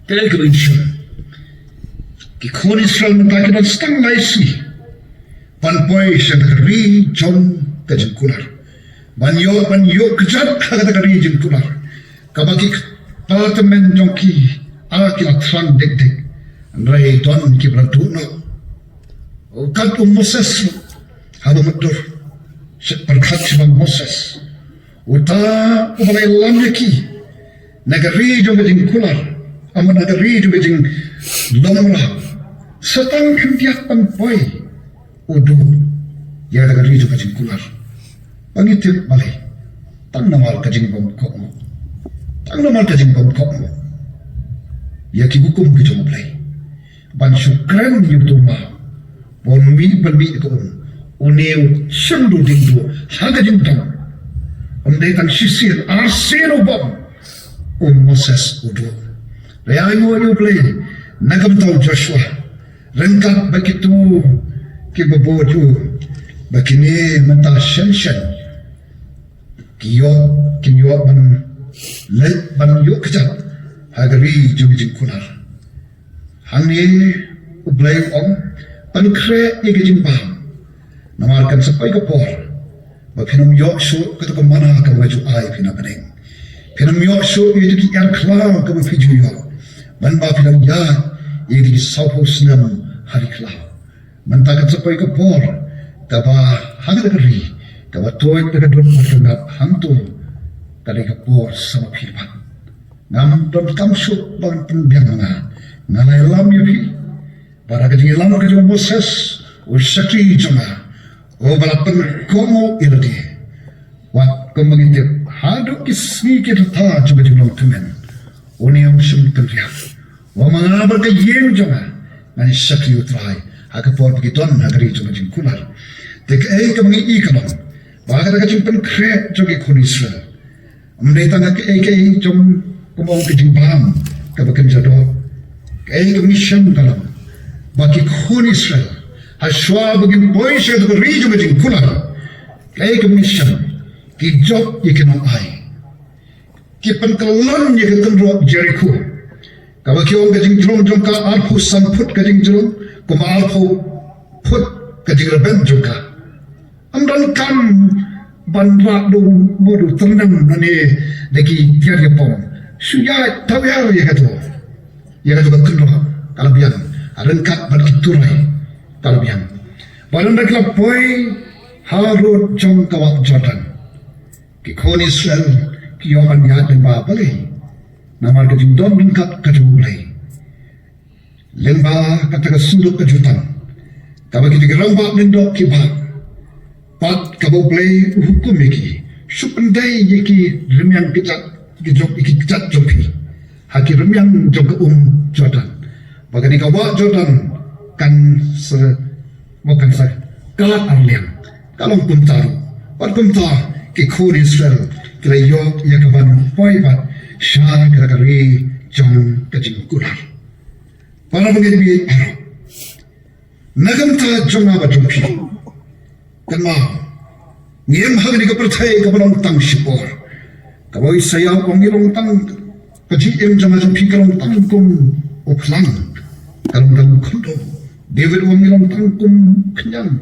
kaei kaba ngi shem, ki khun Israel mynta ki dang sdang lai sngi ban poi sha ka ri jong ka jingkular, ban ïoh, ban ïoh kjat ha kata ka ri jingkular kaba ki kpa tymmen jong ki, a, ki la thrang dik dik, hynrei don kiba la duh noh. Kat u Moses ruh, haba mutdur, sha pyrkhat sha ba Moses, uta uba la ïalam ïa ki na ka ri jong ka jingkular, ama na ka ri jong ka jinglong mraw, sa tang khyndiat ban poi u duh ïa ka ri jong ka jingkular. Ba ngi tip balei? Tang namar ka jingbymkohnguh. Tang namar ka jingbymkohnguh ïa ki hukum ki jong U Blei. Ban shu kren ïa uto u maw, ban mih, ban mih ka um, une u shim duh dieng duh ha ka jingdom. Ym dei tang shisien, arsien u bom, u Moses u duh. Hynrei ainguh ïa U Blei na ka bynta u Joshua, ryngkat bad kito kiba bud ïa u, ba kine mynta shen shen ki ïoh, kin ïoh ban leit ban ïoh kjat ha ka ri jong ka jingkular. Hangne U Blei u ong, pynkhreh ïa ka jingbam, namar kan sa poi ka por ba phin ym ïoh shuh kato ka manna kaba nga ju ai phi na bneng. Phin ym ïoh shuh ïa kito ki ïar khlaw kaba phi ju ïoh, ban ba phin ym ïaid ïa kito ki sawphew snem ha ri khlaw. Mynta kan sa poi ka por kaba ha kata ka ri Kaba tuid da ka dur bad ka ngap hangto ka dei ka por sa ma phi bad. Ngam donkam shuh ban pynbiang ma nga. Nga la ïalam ïa phi ba da ka jingïalam ka jong u Moses, u shakri jong nga, uba la pynkohnguh ïa lade. Wat kumba ngi tip, haduh ki sngi ki rta jong ka jinglong tymmen, une u shym pynriah. Wat ma nga bad ka ïing jong nga, ngan ïa shakri ïa U Trai ha ka por ba ki don ha ka ri jong ka jingkular. Te kaei kaba ngi i ka long ba kata ka jingpynkhreh jong ki khun Israel ym dei tang ha kaei kaei jong, kumba ong, ka jingbam kaba kynja doh. Kaei kaba ngi shem ka long ba ki khun Israel, ha shuwa ba kin poi sha ka ri jong ka jingkular, kaei kaba ngi shem, ki jop ïa ki nongai. Ki pynkyllon ïa ka kynroh Jerikho, kaba ki ong ka jingjrong jong ka arphew san phut ka jingjrong, kumba arphew phut ka jingrben jong ka. Ym donkam ban rah da u mut u tyrnem lane da ki tiar ïapong. Shu ïaid thaw ïar ïa kato, ïa kato ka kynroh ka la biang. Ha ryngkat bad ki turai ka la biang. Bad ynda ki la poi harud jong ka wah Jordan, ki khun Israel ki ïoh ban ïaid lyngba balei? Namar ka jingdon ryngkat ka jong U Blei. Lyngba kata ka synduk ka jutang, kaba kita ki rangbah lyngdoh ki bah, bad kaba U Blei u hukum ïa ki, shu pyndei ïa ki rmiang kjat, ki jong, ïa ki kjat jong phi ha ki rmiang jong ka um Jordan, ba kane ka wah Jordan kan sa, ba kan sa khlad arliang. Ka long kumta ruh, bad kumta ki khun Israel ki la ïoh ïa ka ban poi pat sha kata ka ri jong ka jingkular. Para bangeit baroh, na ka bynta jong nga bad jong phi, kynmaw, ngi im ha kane ka pyrthei kaba long tang shipor, kaba u Isaïah u ong ngi long tang, ka jingim jong nga jong phi ka long tang kum u phlang, ka long tang u khyndew. David u ong ngi long tang kum khñiang.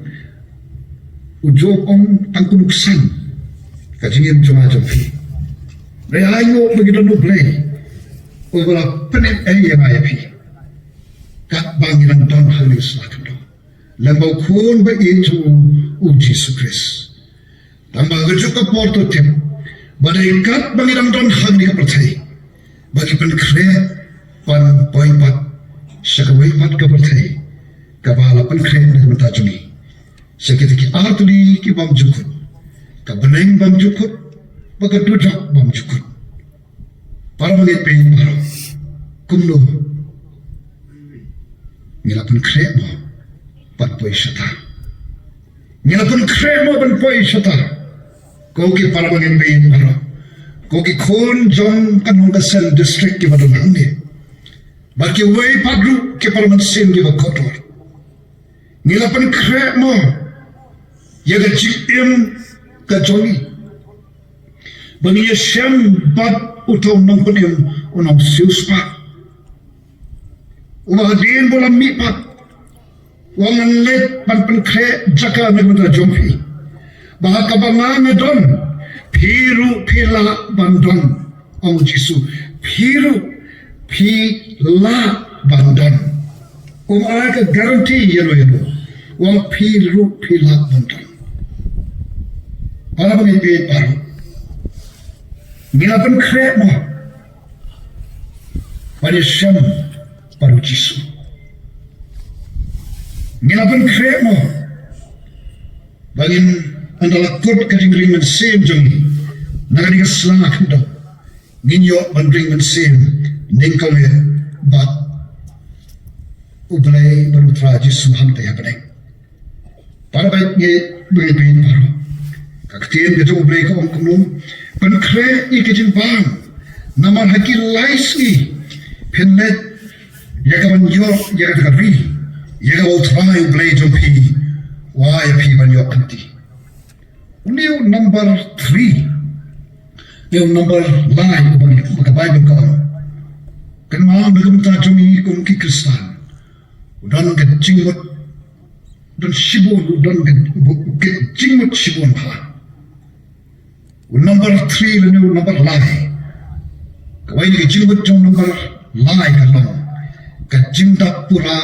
U Job u ong tang kum u ksang ka jingim jong nga jong phi. Hynrei ainguh ba ngi don U Blei uba la pynim ei ïa nga ïa phi, katba ngi dang don ha kane ka sla khyndew, lyngba U Khun ba ïeit jong u, U Jisu Khrist. Tangba ha kajuh ka por to tip ba dei katba ngi dang don ha kane ka pyrthei ba ngi pynkhreh ban poi pat sha kawei pat ka pyrthei kaba la pynkhreh na ka bynta jong ngi, sha kita ki artylli ki bymjukut, ka bneng bymjukut bad ka dujok bymjukut. Para bangeit baroh, kumno, ngi la pynkhreh mo ban poi shata? Ngi la pynkhreh mo ban poi shata? Ko ki para bangeit baroh, ko ki khun jong ka Nongkasen District kiba don hangne, bad kiwei pat ruh ki para mynsiem kiba kordor, ngi la pynkhreh mo ïa ka jingim ka jong ngi ba ngi ïashem bad uta u nongpynim, u nongsiewspah, uba hadien ba u la mihpat u ong ngan leit ban pynkhreh jaka na ka bynta jong phi, ba ha kaba nga nga don, phi ruh phi lah ban don. Ong U Jisu, phi ruh phi lah ban don. Um ai ka guarantee ïano ïano, u ong phi ruh phi lah ban don. Para bangeit baroh, ngi la pynkhreh mo ban ïashem bad U Jisu? Ngi la pynkhreh mo ba ngin, ynda la kut ka jingring mynsiem jong ngi na kane ka sla khyndew, ngin ïoh ban ring mynsiem nyngkong eh bad U Blei bad U Trai Jisu hangtei ha bneng? Para bangeit, bangeit baroh, ka ktien ka jong U Blei ka ong kumno? Pynkhreh ïa ka jingbam, namar ha ki lai sngi phin leit ïa ka ban ïoh ïa kata ka ri, ïa kaba U Trai U Blei jong phi u ai ïa phi ban ïoh lynti. Une u number three, une u number lai uba ka Baibl ka ong. Kynmaw, na ka bynta jong ngi kum ki Khristan, u don ka jingmut, don shibun, u don ka, u, u, ka jingmut shibun bha. U number three lane u number lai, kawei na ka jingmut jong u number lai ka long ka jingdap pura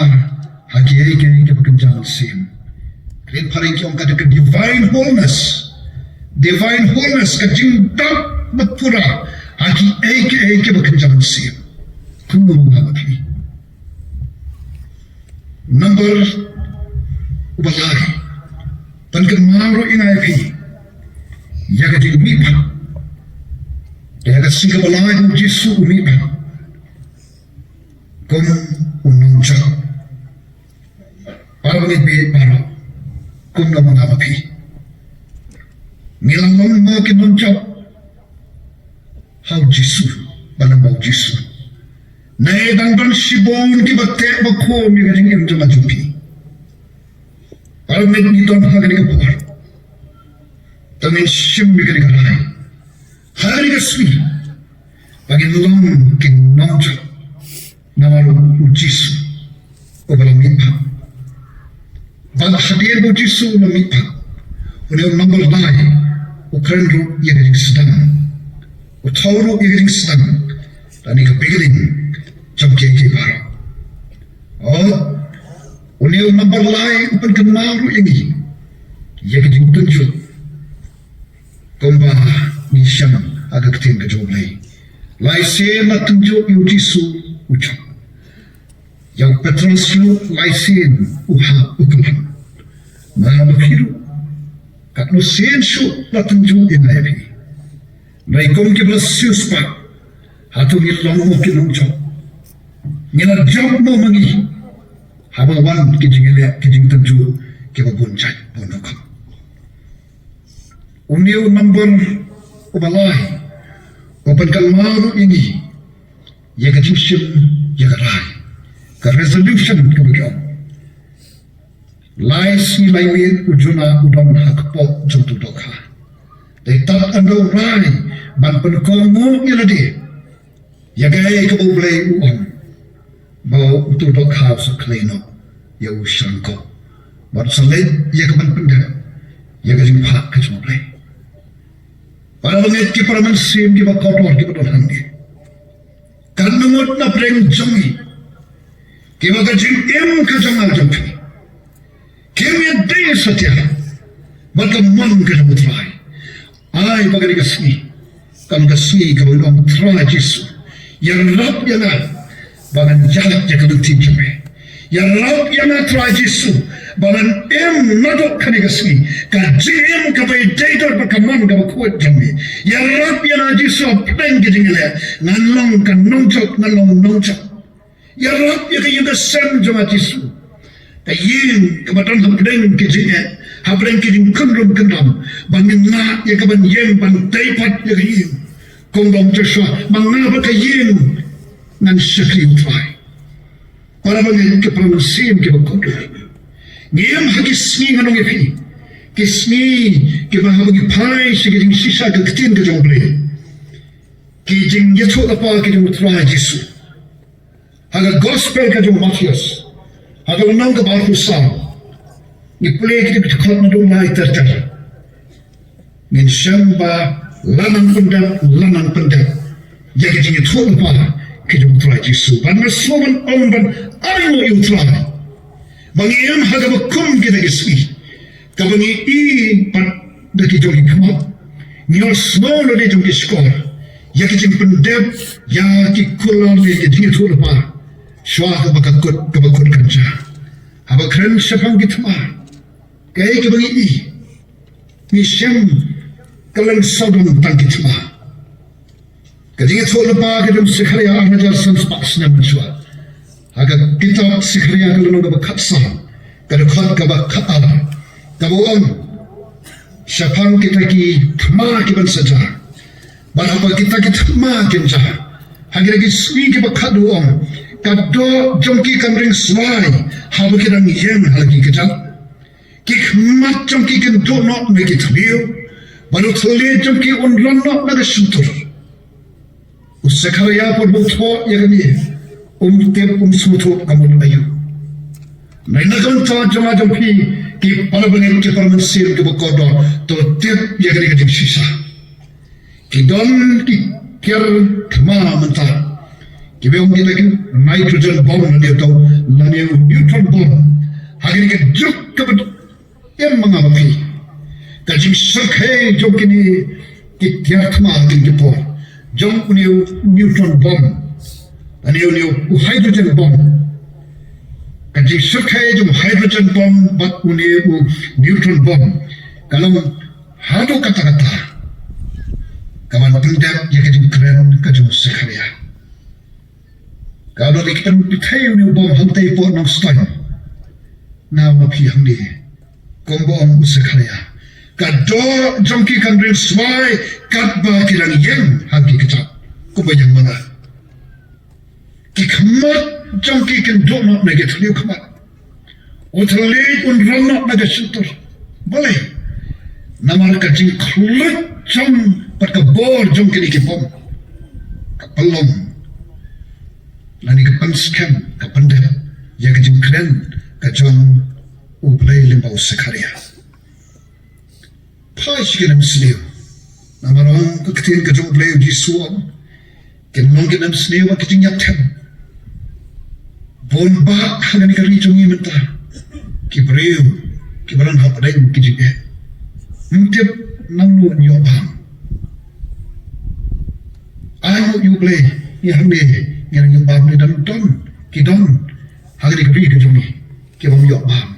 ha kiei kiei kiba kynja mynsiem. Rit phareng ki ong ka da ka divine wholeness. Divine wholeness, ka jingdap bapura ha kiei kiei kiba kynja mynsiem. Kumno ma nga ma phi. Number uba lai, pynkynmaw ruh ïa nga ïa phi ïa ka jingmihpat. Ïa ka sngi kaba lai ba U Jisu u mihpat kum u nongjop. Para bangeit baroh, kumno ma nga ma phi. Ngi la long mo ki nongjop ha U Jisu, ba long ba U Jisu. Ngi dang don shibun kiba teh ba khum ïa ka jingim jong nga jong phi. Para bangeit, ngi don ha kane ka por. Te ngin shim ïa kane ka rai ha kane ka sngi ba ngin long ki nongjop namar U Jisu uba la mihpat. Bad hadien ba U Jisu u la mihpat, une u number lai u kren ruh ïa ka jingsdang, u thew ruh ïa ka jingsdang. Lane ka beginning jong kiei kiei baroh. Oh, une u number lai u pynkynmaw ruh ïa ngi ïa ka jingtynjuh. Kumba ngi shem ha ka ktien ka jong U Blei, lai sien la tynjuh ïa U Jisu u jop. Ïa u Petros ruh lai sien u hap u kyllut. Ma nga ma phi ruh, katno sien shuh la tynjuh ïa nga ïa phi. Hynrei kum kiba la siewspah, hato ngi long mo ki nongjop? Ngi la jop mo ma ngi haba wan ki jingïaleh, ki jingtynjuh kiba bun jait bun rukom? Une u number uba lai u pynkynmaw ruh ïa ngi ïa ka jingshim, ïa ka rai, ka resolution kaba ki ong. Lai sngi lai miet u Jona u don ha kpoh jong utu u dohkha. Te tad ynda u rai ban pynkohnguh ïa lade ïa kaei kaba U Blei u ong, ba utu u dohkha u sa khlei noh ïa u sha ryngkoh bad u sa leit ïa ka ban pyndep ïa ka jingphah ka jong U Blei. Para bangeit, ki para mynsiem kiba kordor kiba don hangne, katno ngut na pdeng jong ngi kiba ka jingim ka jong nga jong phi kim ïadei satia bad ka mon ka jong U Trai? Ai ba kane ka sngi kan long ka sngi kaba U Trai Jisu u ïarap ïa nga ba ngan ïaid ïa ka lynti jong me. Ïarap ïa nga Trai Jisu ba ngan im naduh kane ka sngi ka jingim kaba ïadei bad ka mon kaba khuid jong me. Ïarap ïa nga Jisu, hapdeng ka jingïaleh ngan long ka nongjop, ngan long nongjop. Ïarap ïa ka ïing ka sem jong nga Jisu, ka ïing kaba don hapdeng ka jingeh, hapdeng ka jingkynrum kyndam, ba ngin lah ïa ka ban ïeng ban tei pat ïa ka ïing. Kumba ong Joshua, ma nga bad ka ïing ngan shakri U Trai. Para bangeit, ki para mynsiem kiba kordor, ngi im ha ki sngi, ngan ong ïa phi, ki sngi kiba haba ngi phai sha ki jingshisha ka ktien ka jong U Blei, ki jingïathuhlypa ki jong U Trai Jisu ha ka gospel ka jong u Mathaios, ha ka lynnong kaba arphew saw, ngi pule ki dkhot naduh lai ter ter, ngin shem ba la nang pyndep, la nang pyndep ïa ki jingïathuhlypa ki jong U Trai Jisu. Bad nga sngewbha ban ong ban ai nguh ïa U Trai ba ngi im ha kaba kum kita ki sngi, kaba ngi i pat da ki jong ki khmat, ngi ïohsngew lade jong ki shkor ïa ki jingpyndep ïa ki kular ne ki jingïathuhlypa shuwa kaba ka kut, kaba kut kan jia. Haba kren shaphang ki thma, kaei kaba ngi i? Ngi shem kylleng sawdong tang ki thma. Ka jingïathuhlypa ka jong u Sekharaïa ar hajar san spah snem mynshuwa, ha ka kitab Sekharaïa ka lynnong kaba khatsaw, ka dkhot kaba khatar, kaba ong shaphang kita ki thma ki ban sa jia. Bad haba kita ki thma kin jia, ha kita ki sngi kiba khadduh, ong, ka doh jong ki kan ring swai haba ki dang ïeng ha la ki kjat. Ki khmat jong ki kin duh noh na ki thliew, bad u thylliej jong ki un ron noh na ka shyntur. U Sekharaïa por ba u thoh ïa kane, um tip, um sngewthuh ka mut aïu. Nai na ka bynta jong nga jong phi, ki para bangeit, ki para mynsiem kiba kordor, to tip ïa kane ka jingshisha. Ki don ki kiar thma mynta kiba ong kita ki nitrogen bomb lane uto, lane u neutron bomb. Ha kane ka juk kaba im ma nga ma phi, Ka jingshyrkhei jong kine ki tiar thma ha kine ki por, jong une u neutron bomb, une u, une u hydrogen bomb. Ka jingshyrkhei jong u hydrogen bomb bad une u neutron bomb ka long haduh katta katta kaban pyndep ïa ka jingkren ka jong u Sekhariah. Ka long ïa ka pynpithei une u bomb hangtei hapoh Nongstoiñ. Nga ma phi hangne, kumba ong u Sekhariah, ka doh jong ki kan ring swai katba ki dang ïeng ha ki kjat, kumba ïeng ma nga. Ki khmat jong ki kin duh noh na ki thliew khmat. U thylliej un rong noh na ka shyntur. Balei? Namar ka jingkhluit jong bad ka bor jong kine ki bomb ka pynlong lane ka pynskhem, ka pyndep ïa ka jingkren ka jong U Blei lyngba u Sekhariah. Phai sha ki nemsniew. Namar ong ka ktien ka jong U Blei, u Jisu ong, kin long ki nemsniew bad ki jingïap them. Bun bah ha kane ka ri jong ngi mynta ki briew kiba don hapdeng ki jingeh. Ym tip nangno yn ïoh bam. Ai nguh ïa U Blei, ngi hangne ngi nang ïoh bam, ngi dang don, ki don ha kane ka ri ka jong ngi kiba ym ïoh bam,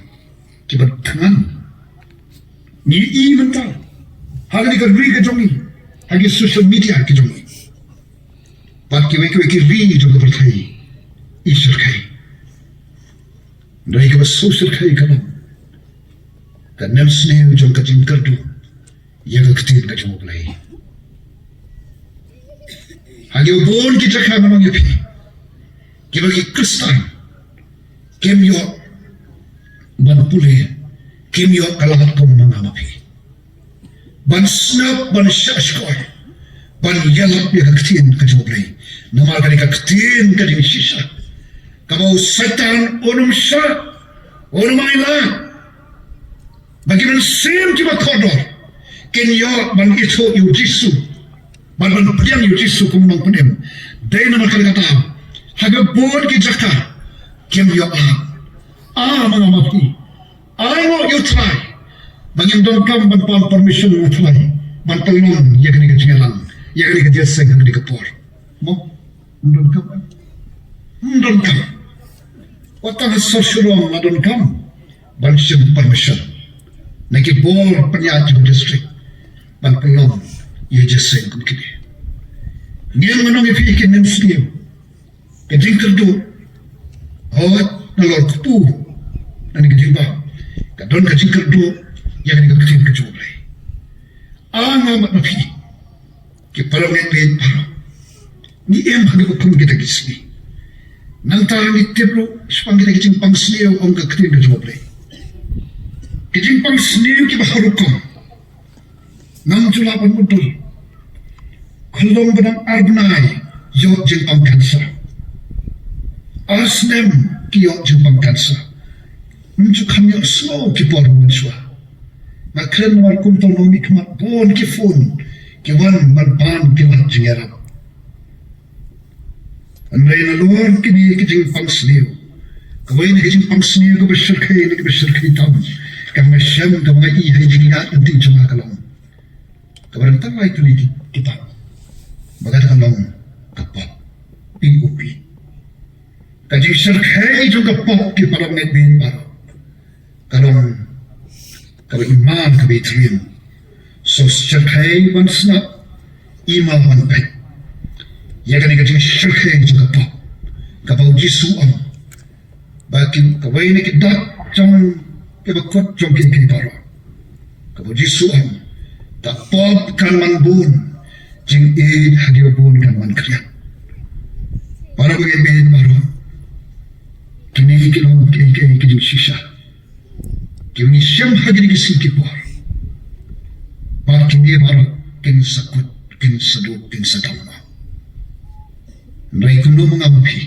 kiba thngan. Ngi i mynta ha kane ka ri ka jong ngi, ha ki social media ki jong ngi, bad kiwei kiwei ki ri jong ka pyrthei, i shyrkhei. Hynrei kaba shu shyrkhei ka long ka nemsniew jong ka jingkyrduh ïa ka ktien ka jong U Blei. Ha kiba bun ki jaka, ngan ong ïa phi, kiba ki Khristan kim ïoh ban pule, kim ïoh ka lad kum ma nga ma phi, ban sngap, ban shah shkor, ban ïalap ïa ka ktien ka jong U Blei. Namar kane ka ktien ka jingshisha kaba u Soitan un ym shah, un ym ailad ba ki mynsiem kiba kordor kin ïoh ban ithuh ïa u Jisu, ban, ban pdiang ïa u Jisu kum u nongpynim. Dei namar kata ka daw ha kiba bun ki jaka kim ïoh lad. Ah, ma nga ma phi, ai nguh ïa U Trai ba ngim donkam ban pan permission na U Trai ban pynlong ïa kane ka jingïalang, ïa kane ka jingïaseng ha kane ka por. Mo, ym donkam. Ym donkam. Wat tang ha sor shillong la donkam ban shim permission na ki bor pynïaid jong ka district ban pynlong ïa ka jingïaseng kum kine. Ngi, ngan ong ïa phi, ki nemsniew, ka jingkyrduh, hooid, nalor kpu, na kane ka jingbam ka don ka jingkyrduh ïa kane ka ktien ka jong U Blei. Ah, nga ma phi, ki paralok ngi baroh, ngi im ha kaba khun kita ki sngi. Nangta ngi tip ruh shaphang kita ki jingpang sniew, ong ka ktien ka jong U Blei, ki jingpang sniew kiba ha rukom. Ngam ju lah ban mutdur. Khlem ba dang ar bnai ïoh jingpang cancer. Ar snem ki ïoh jingpang cancer. Ym ju kham ïohsngew ki por mynshuwa. Nga kren namar kumta, nongmihkhmat, bun ki phone ki wan ban pan ki lad jingïarap. Hynrei nalor kine ki jingpang sniew, kawei na ki jingpang sniew kaba shyrkhei, na kaba shyrkhei tam, kaba nga shem, kaba nga i ha ki jingïaid lynti jong nga ka long kaba dang tang lai tylli ki, ki tam, ba kata ka long ka pop, P O P. Ka jingshyrkhei jong ka pop, ki paralok ngi baroh, ka long kaba iman, kaba ïatriem. Sngewshyrkhei ban sngap, iman ban peit ïa kane ka jingshyrkhei jong ka pop, kaba u Jisu u ong ba ki, kawei na ki dak jong kiba kut jong kiei kiei baroh, kaba u Jisu u ong, ka pop kan man bun, jingïeit ha kiba bun kan man khriat. Para bangeit baroh, kine ki long kiei kiei ki jingshisha kiba ngi shem ha kine ki sngi ki por. Bad kine baroh kin sa kut, kin sa duh, kin sa dam noh. Hynrei kumno ma nga ma phi,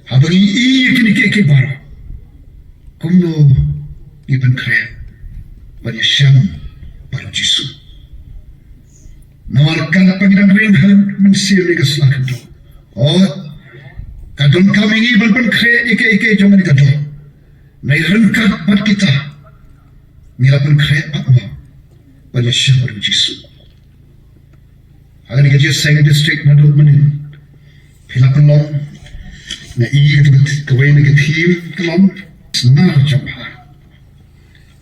haba ngi i ïa kine kiei kiei baroh, kumno ngi pynkhreh ban ïashem bad u Jisu? Namar katba ngi dang ring ha mynsiem ïa ka sla khyndew, oh, ka donkam ïa ngi ban pynkhreh ïa kiei kiei jong kane ka doh. Hynrei ryngkat bad kita, ngi la pynkhreh bad mo? Ban ïashem bad u Jisu. Ha kane ka Jingïaseng District naduh mynnin phi la pynlong, nga i kawei na ki theme ka long Snar Jong Pha.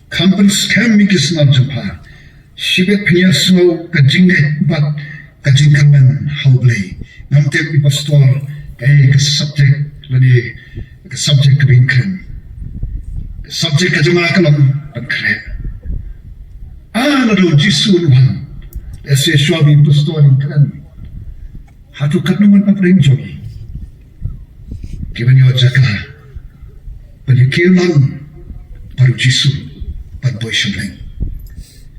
Kham pynskhem ïa ki snar jong pha. Shibit phin ïa sngew ka jingngeit bad ka jingkyrmen ha U Blei. Ngam tip i pastor kaei ka subject lane ka subject kaba in kren. Ka subject ka jong nga ka long pynkhreh. Ah, lada u Jisu un wan. Lehse shuwa ba i pastor in kren. Hato katno ngut na pdeng jong ngi kiban ïoh jaka ban ïakynduh bad u Jisu ban poi sha bneng?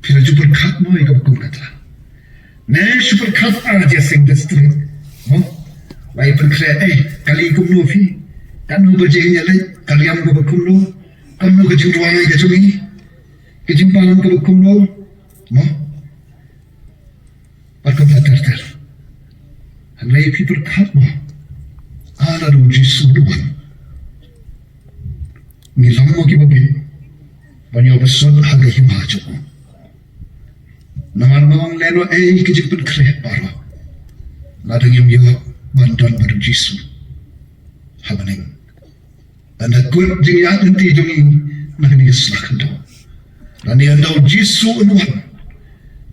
Phi la ju pyrkhat mo ïa kaba kum kata? Ne shu pyrkhat, ah, Jingïaseng District mo, wai pynkhreh, eh, kali kumno phi? Katno baje ngin ïaleit? Ka liam kaba kumno? Kumno ka jingrwai ka jong ngi? Ka jingbam kaba kumno? Mo? Bad kumta ter ter. Hynrei phi pyrkhat mo, ah, lada u Jisu un wan, ngi long mo kiba bit ban ïoh bsut ha ka hima jong u? Namar nga ong lehnoh ei ki jingpynkhreh baroh, lada ngim ïoh ban don bad u Jisu ha bneng. Ynda kut jingïaid lynti jong ngi na kane ka sla khyndew, lane ynda u Jisu un wan,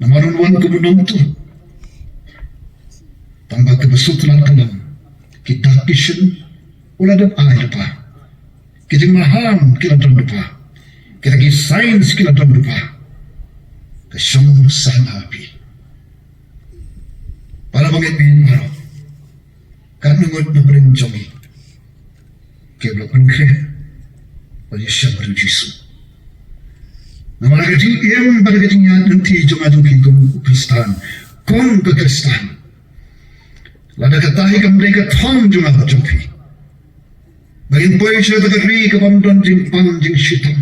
namar un wan kum u nongtuh. Tang ba kaba sngewtynnat ka long, ki dak ki shin u la dep ai lypa, ki jingmaham ki la don lypa, kita ki signs ki la don lypa. Ka shong sah na phi. Para bangeit baroh, katno ngut na pdeng jong ngi kiba la pynkhreh ban ïashem bad u Jisu? Namar ka jingim bad ka jingïaid lynti jong nga jong phi kum u Khristan, kum ka Khristan, lada kata hi kam dei ka thong jong nga bad jong phi, ba ngin poi sha kata ka ri kaba ym don jingpang jingshitom,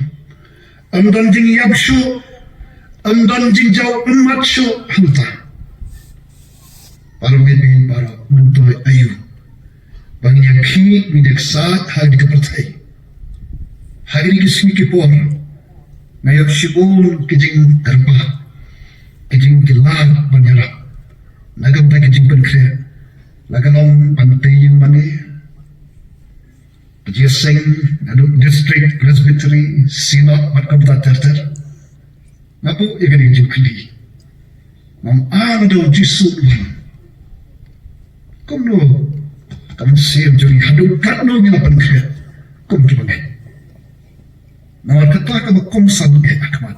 ym don jingïap shuh, ym don jingjaw ummat shuh hangta. Para bangeit baroh, mynta aïu ba ngin ïakhih, ngin ïaksaid ha kane ka pyrthei? Ha kine ki sngi ki por nga ïoh shibun ki jingkyrpad, ki jingkylli ban ïarap na ka bynta ki jingpynkhreh, la ka long ban tei ïing mane, ka jingïaseng naduh district, presbytery, synod bad kumta ter ter. Nga buh ïa kane ka jingkylli. Ngam, ah, lada u Jisu un wan, kumno ka mynsiem jong ngi, haduh katno ngi la pynkhreh kum ki bangeit? Namar kata kaba kongsan eh ha khmat.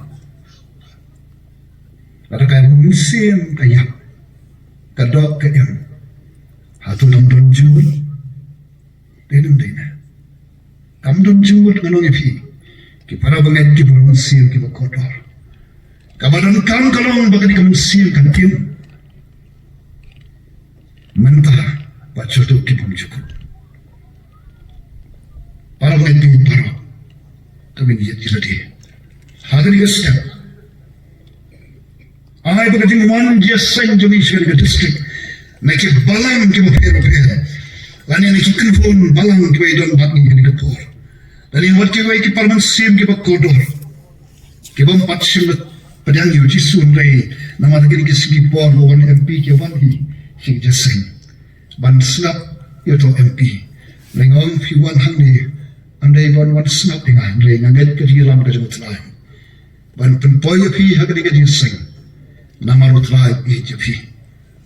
Lada ka mynsiem ka ïap, ka doh ka im, hato dang don jingmut? Dei ne ym dei ne? Kam don jingmut, nga ong ïa phi, ki para bangeit, ki para mynsiem kiba kordor. Kaba donkam ka long ba kane ka mynsiem kan im mynta bad shuh ki bymjukut. Para bangeit baroh, to ngin ïaid ïa lade ha kane ka step. Ai ba ka jingwan jingïaseng jong ngi sha kane ka district, na ki balang kiba pher bapher, lane na ki kynhun balang kiba ïadon bad ngi kane ka por, lane wat kiwei ki para mynsiem kiba kordor, ki bym pat shym la pdiang ïa u Jisu, hynrei namar kine ki sngi por ba wan M P ki wan hi sha ka jingïaseng ban sngap ïa uto u M P. Lei nga ong phi wan hangne, ym dei ban wan sngap ïa nga, hynrei nga ngeit ka jingïalam ka jong U Trai ban pynpoi ïa phi ha kane ka jingïaseng. Namar U Trai u ïeit ïa phi,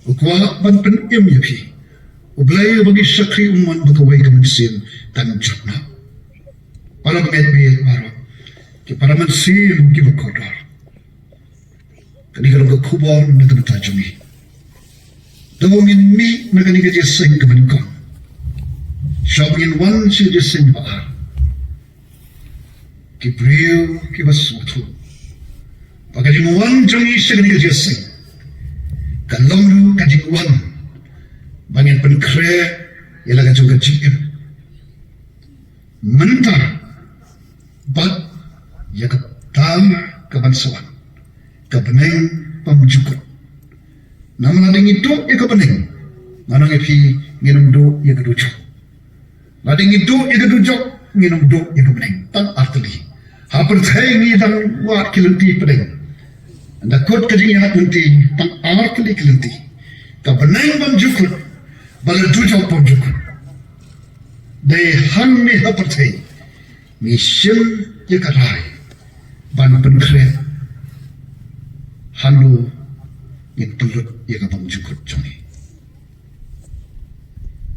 u kwah ban pynim ïa phi. U Blei uba ngi shakri u mon ba kawei ka mynsiem kan jot noh. Para bangeit baroh, ki para mynsiem kiba kordor, kane ka long ka khubor na ka bynta jong ngi. To ngin mih na kane ka jingïaseng kaba nyngkong, shuwa ba ngin wan sha ka jingïaseng ba ar. Ki briew kiba sngewthuh ba ka jingwan jong ngi sha kane ka jingïaseng ka long ruh ka jingwan ba ngin pynkhreh ïa la ka jong ka jingim mynta bad ïa kata kaban sa wan, ka bneng bymjukut. Namar lada ngi duh ïa ka bneng, nga ong ïa phi, ngin ym duh ïa ka dujok. Lada ngi duh ïa ka dujok, ngin ym duh ïa ka bneng. Tang artylli. Ha pyrthei ngi dang wad ki lynti pdeng. Ynda kut ka jingïaid lynti tang ar tylli ki lynti, ka bneng bymjukut bad la dujok bymjukut. Dei hangne ha pyrthei ngi shim ïa ka rai ban pynkhreh hangno ngin pynlut ïa ka bymjukut jong ngi.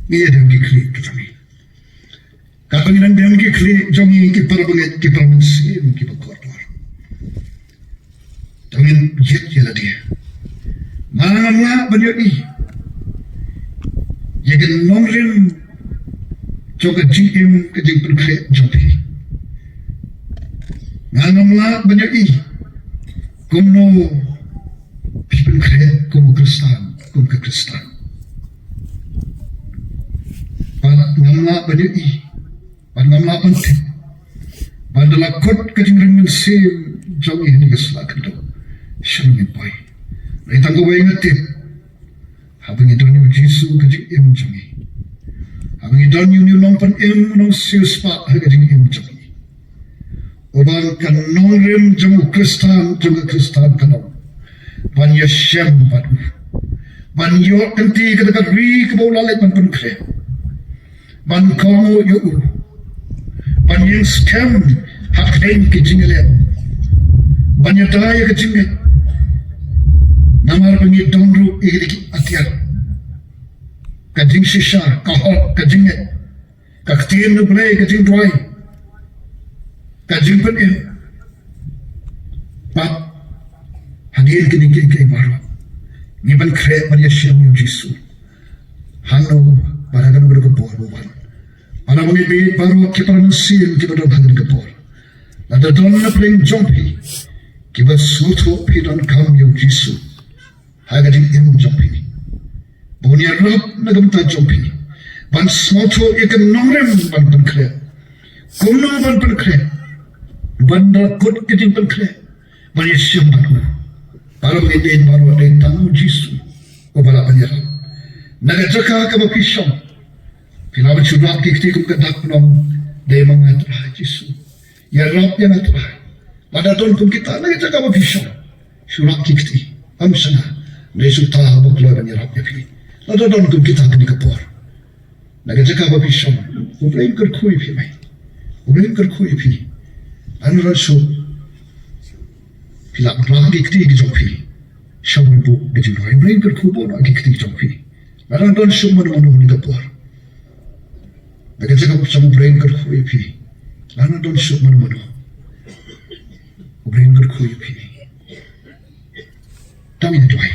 Ngi ïa dem ki khlieh ki jong ngi. Katba ngi dang dem ki khlieh jong ngi, ki para bangeit, ki para mynsiem kiba kordor, to ngin jied ïa lade. Nga ngam lah ban ïohi ïa ka nongrim jong ka jingim, ka jingpynkhreh jong phi. Nga ngam lah ban ïohi kumno phi pynkhreh kum u Khristan, kum ka Khristan. Bad ngam lah ban ïohi, bad ngam lah ban tip ba ynda la kut ka jingring mynsiem jong ngi ha kane ka sla khyndew, shano ngin poi. Hynrei tang kawei nga tip, haba ngi don ïa u Jisu ha ka jingim jong ngi, haba ngi don ïa une u nongpynim, u nongsiewspah ha ka jingim jong ngi, uba ka nongrim jong u Khristan, jong ka Khristan ka long ban ïashem bad u, ban ïoh kynti kata ka ri kaba u la leit ban pynkhreh, ban kohnguh ïa u, ban ïeng skhem ha kheiñ ka jingïaleh, ban ïada ïa ka jingngeit. Namar ba ngi don ruh ïa ki atiar, ka jingshisha, ka hok, ka jingngeit, ka ktien U Blei, ka jingduwai, ka jingpynim. Bad hadien kine kiei kiei baroh, ngi pynkhreh ban ïashem ïa u Jisu. Hangno? Bad ha kano kano ka por ba wan. Bad haba ngi bieit baroh ki para mynsiem kiba don ha kane ka por, lada don na pdeng jong phi kiba sngewthuh phi donkam ïa u Jisu ha ka jingim jong phi, ba un ïarap na ka bynta jong phi, ban sngewthuh ïa ka nongrim ban pynkhreh, kumno ban pynkhreh, ban da kut ka jingpynkhreh, ban ïashem bad u. Baroh ngi dei, baroh dei tang u Jisu uba lah ban ïarap. Na ka jaka kaba phi shong, phi lah ban shu rap ki kti kum ka dak pynong: Dei ma nga Trai Jisu, ïarap ïa nga Trai. Lada don kum kita na ka jaka ba phi shong, shu rap ki kti, ym shynna, hynrei shu ta ba kloi ban ïarap ïa phi. Lada don kum kita kane ka por na ka jaka ba phi shong, U Blei un kyrkhu ïa phi, mei. U Blei un kyrkhu ïa phi. Lada don shuh, phi lah ban rap ki kti ki jong phi, shong ban buh ka jingduwai. U Blei un kyrkhu bun na ki kti ki jong phi. Lada don shuh mano mano ha kane ka por na ka jaka ba phi shong, U Blei un kyrkhu ïa phi. Lada don shuh mano mano, U Blei un kyrkhu ïa phi. To ngin duwai.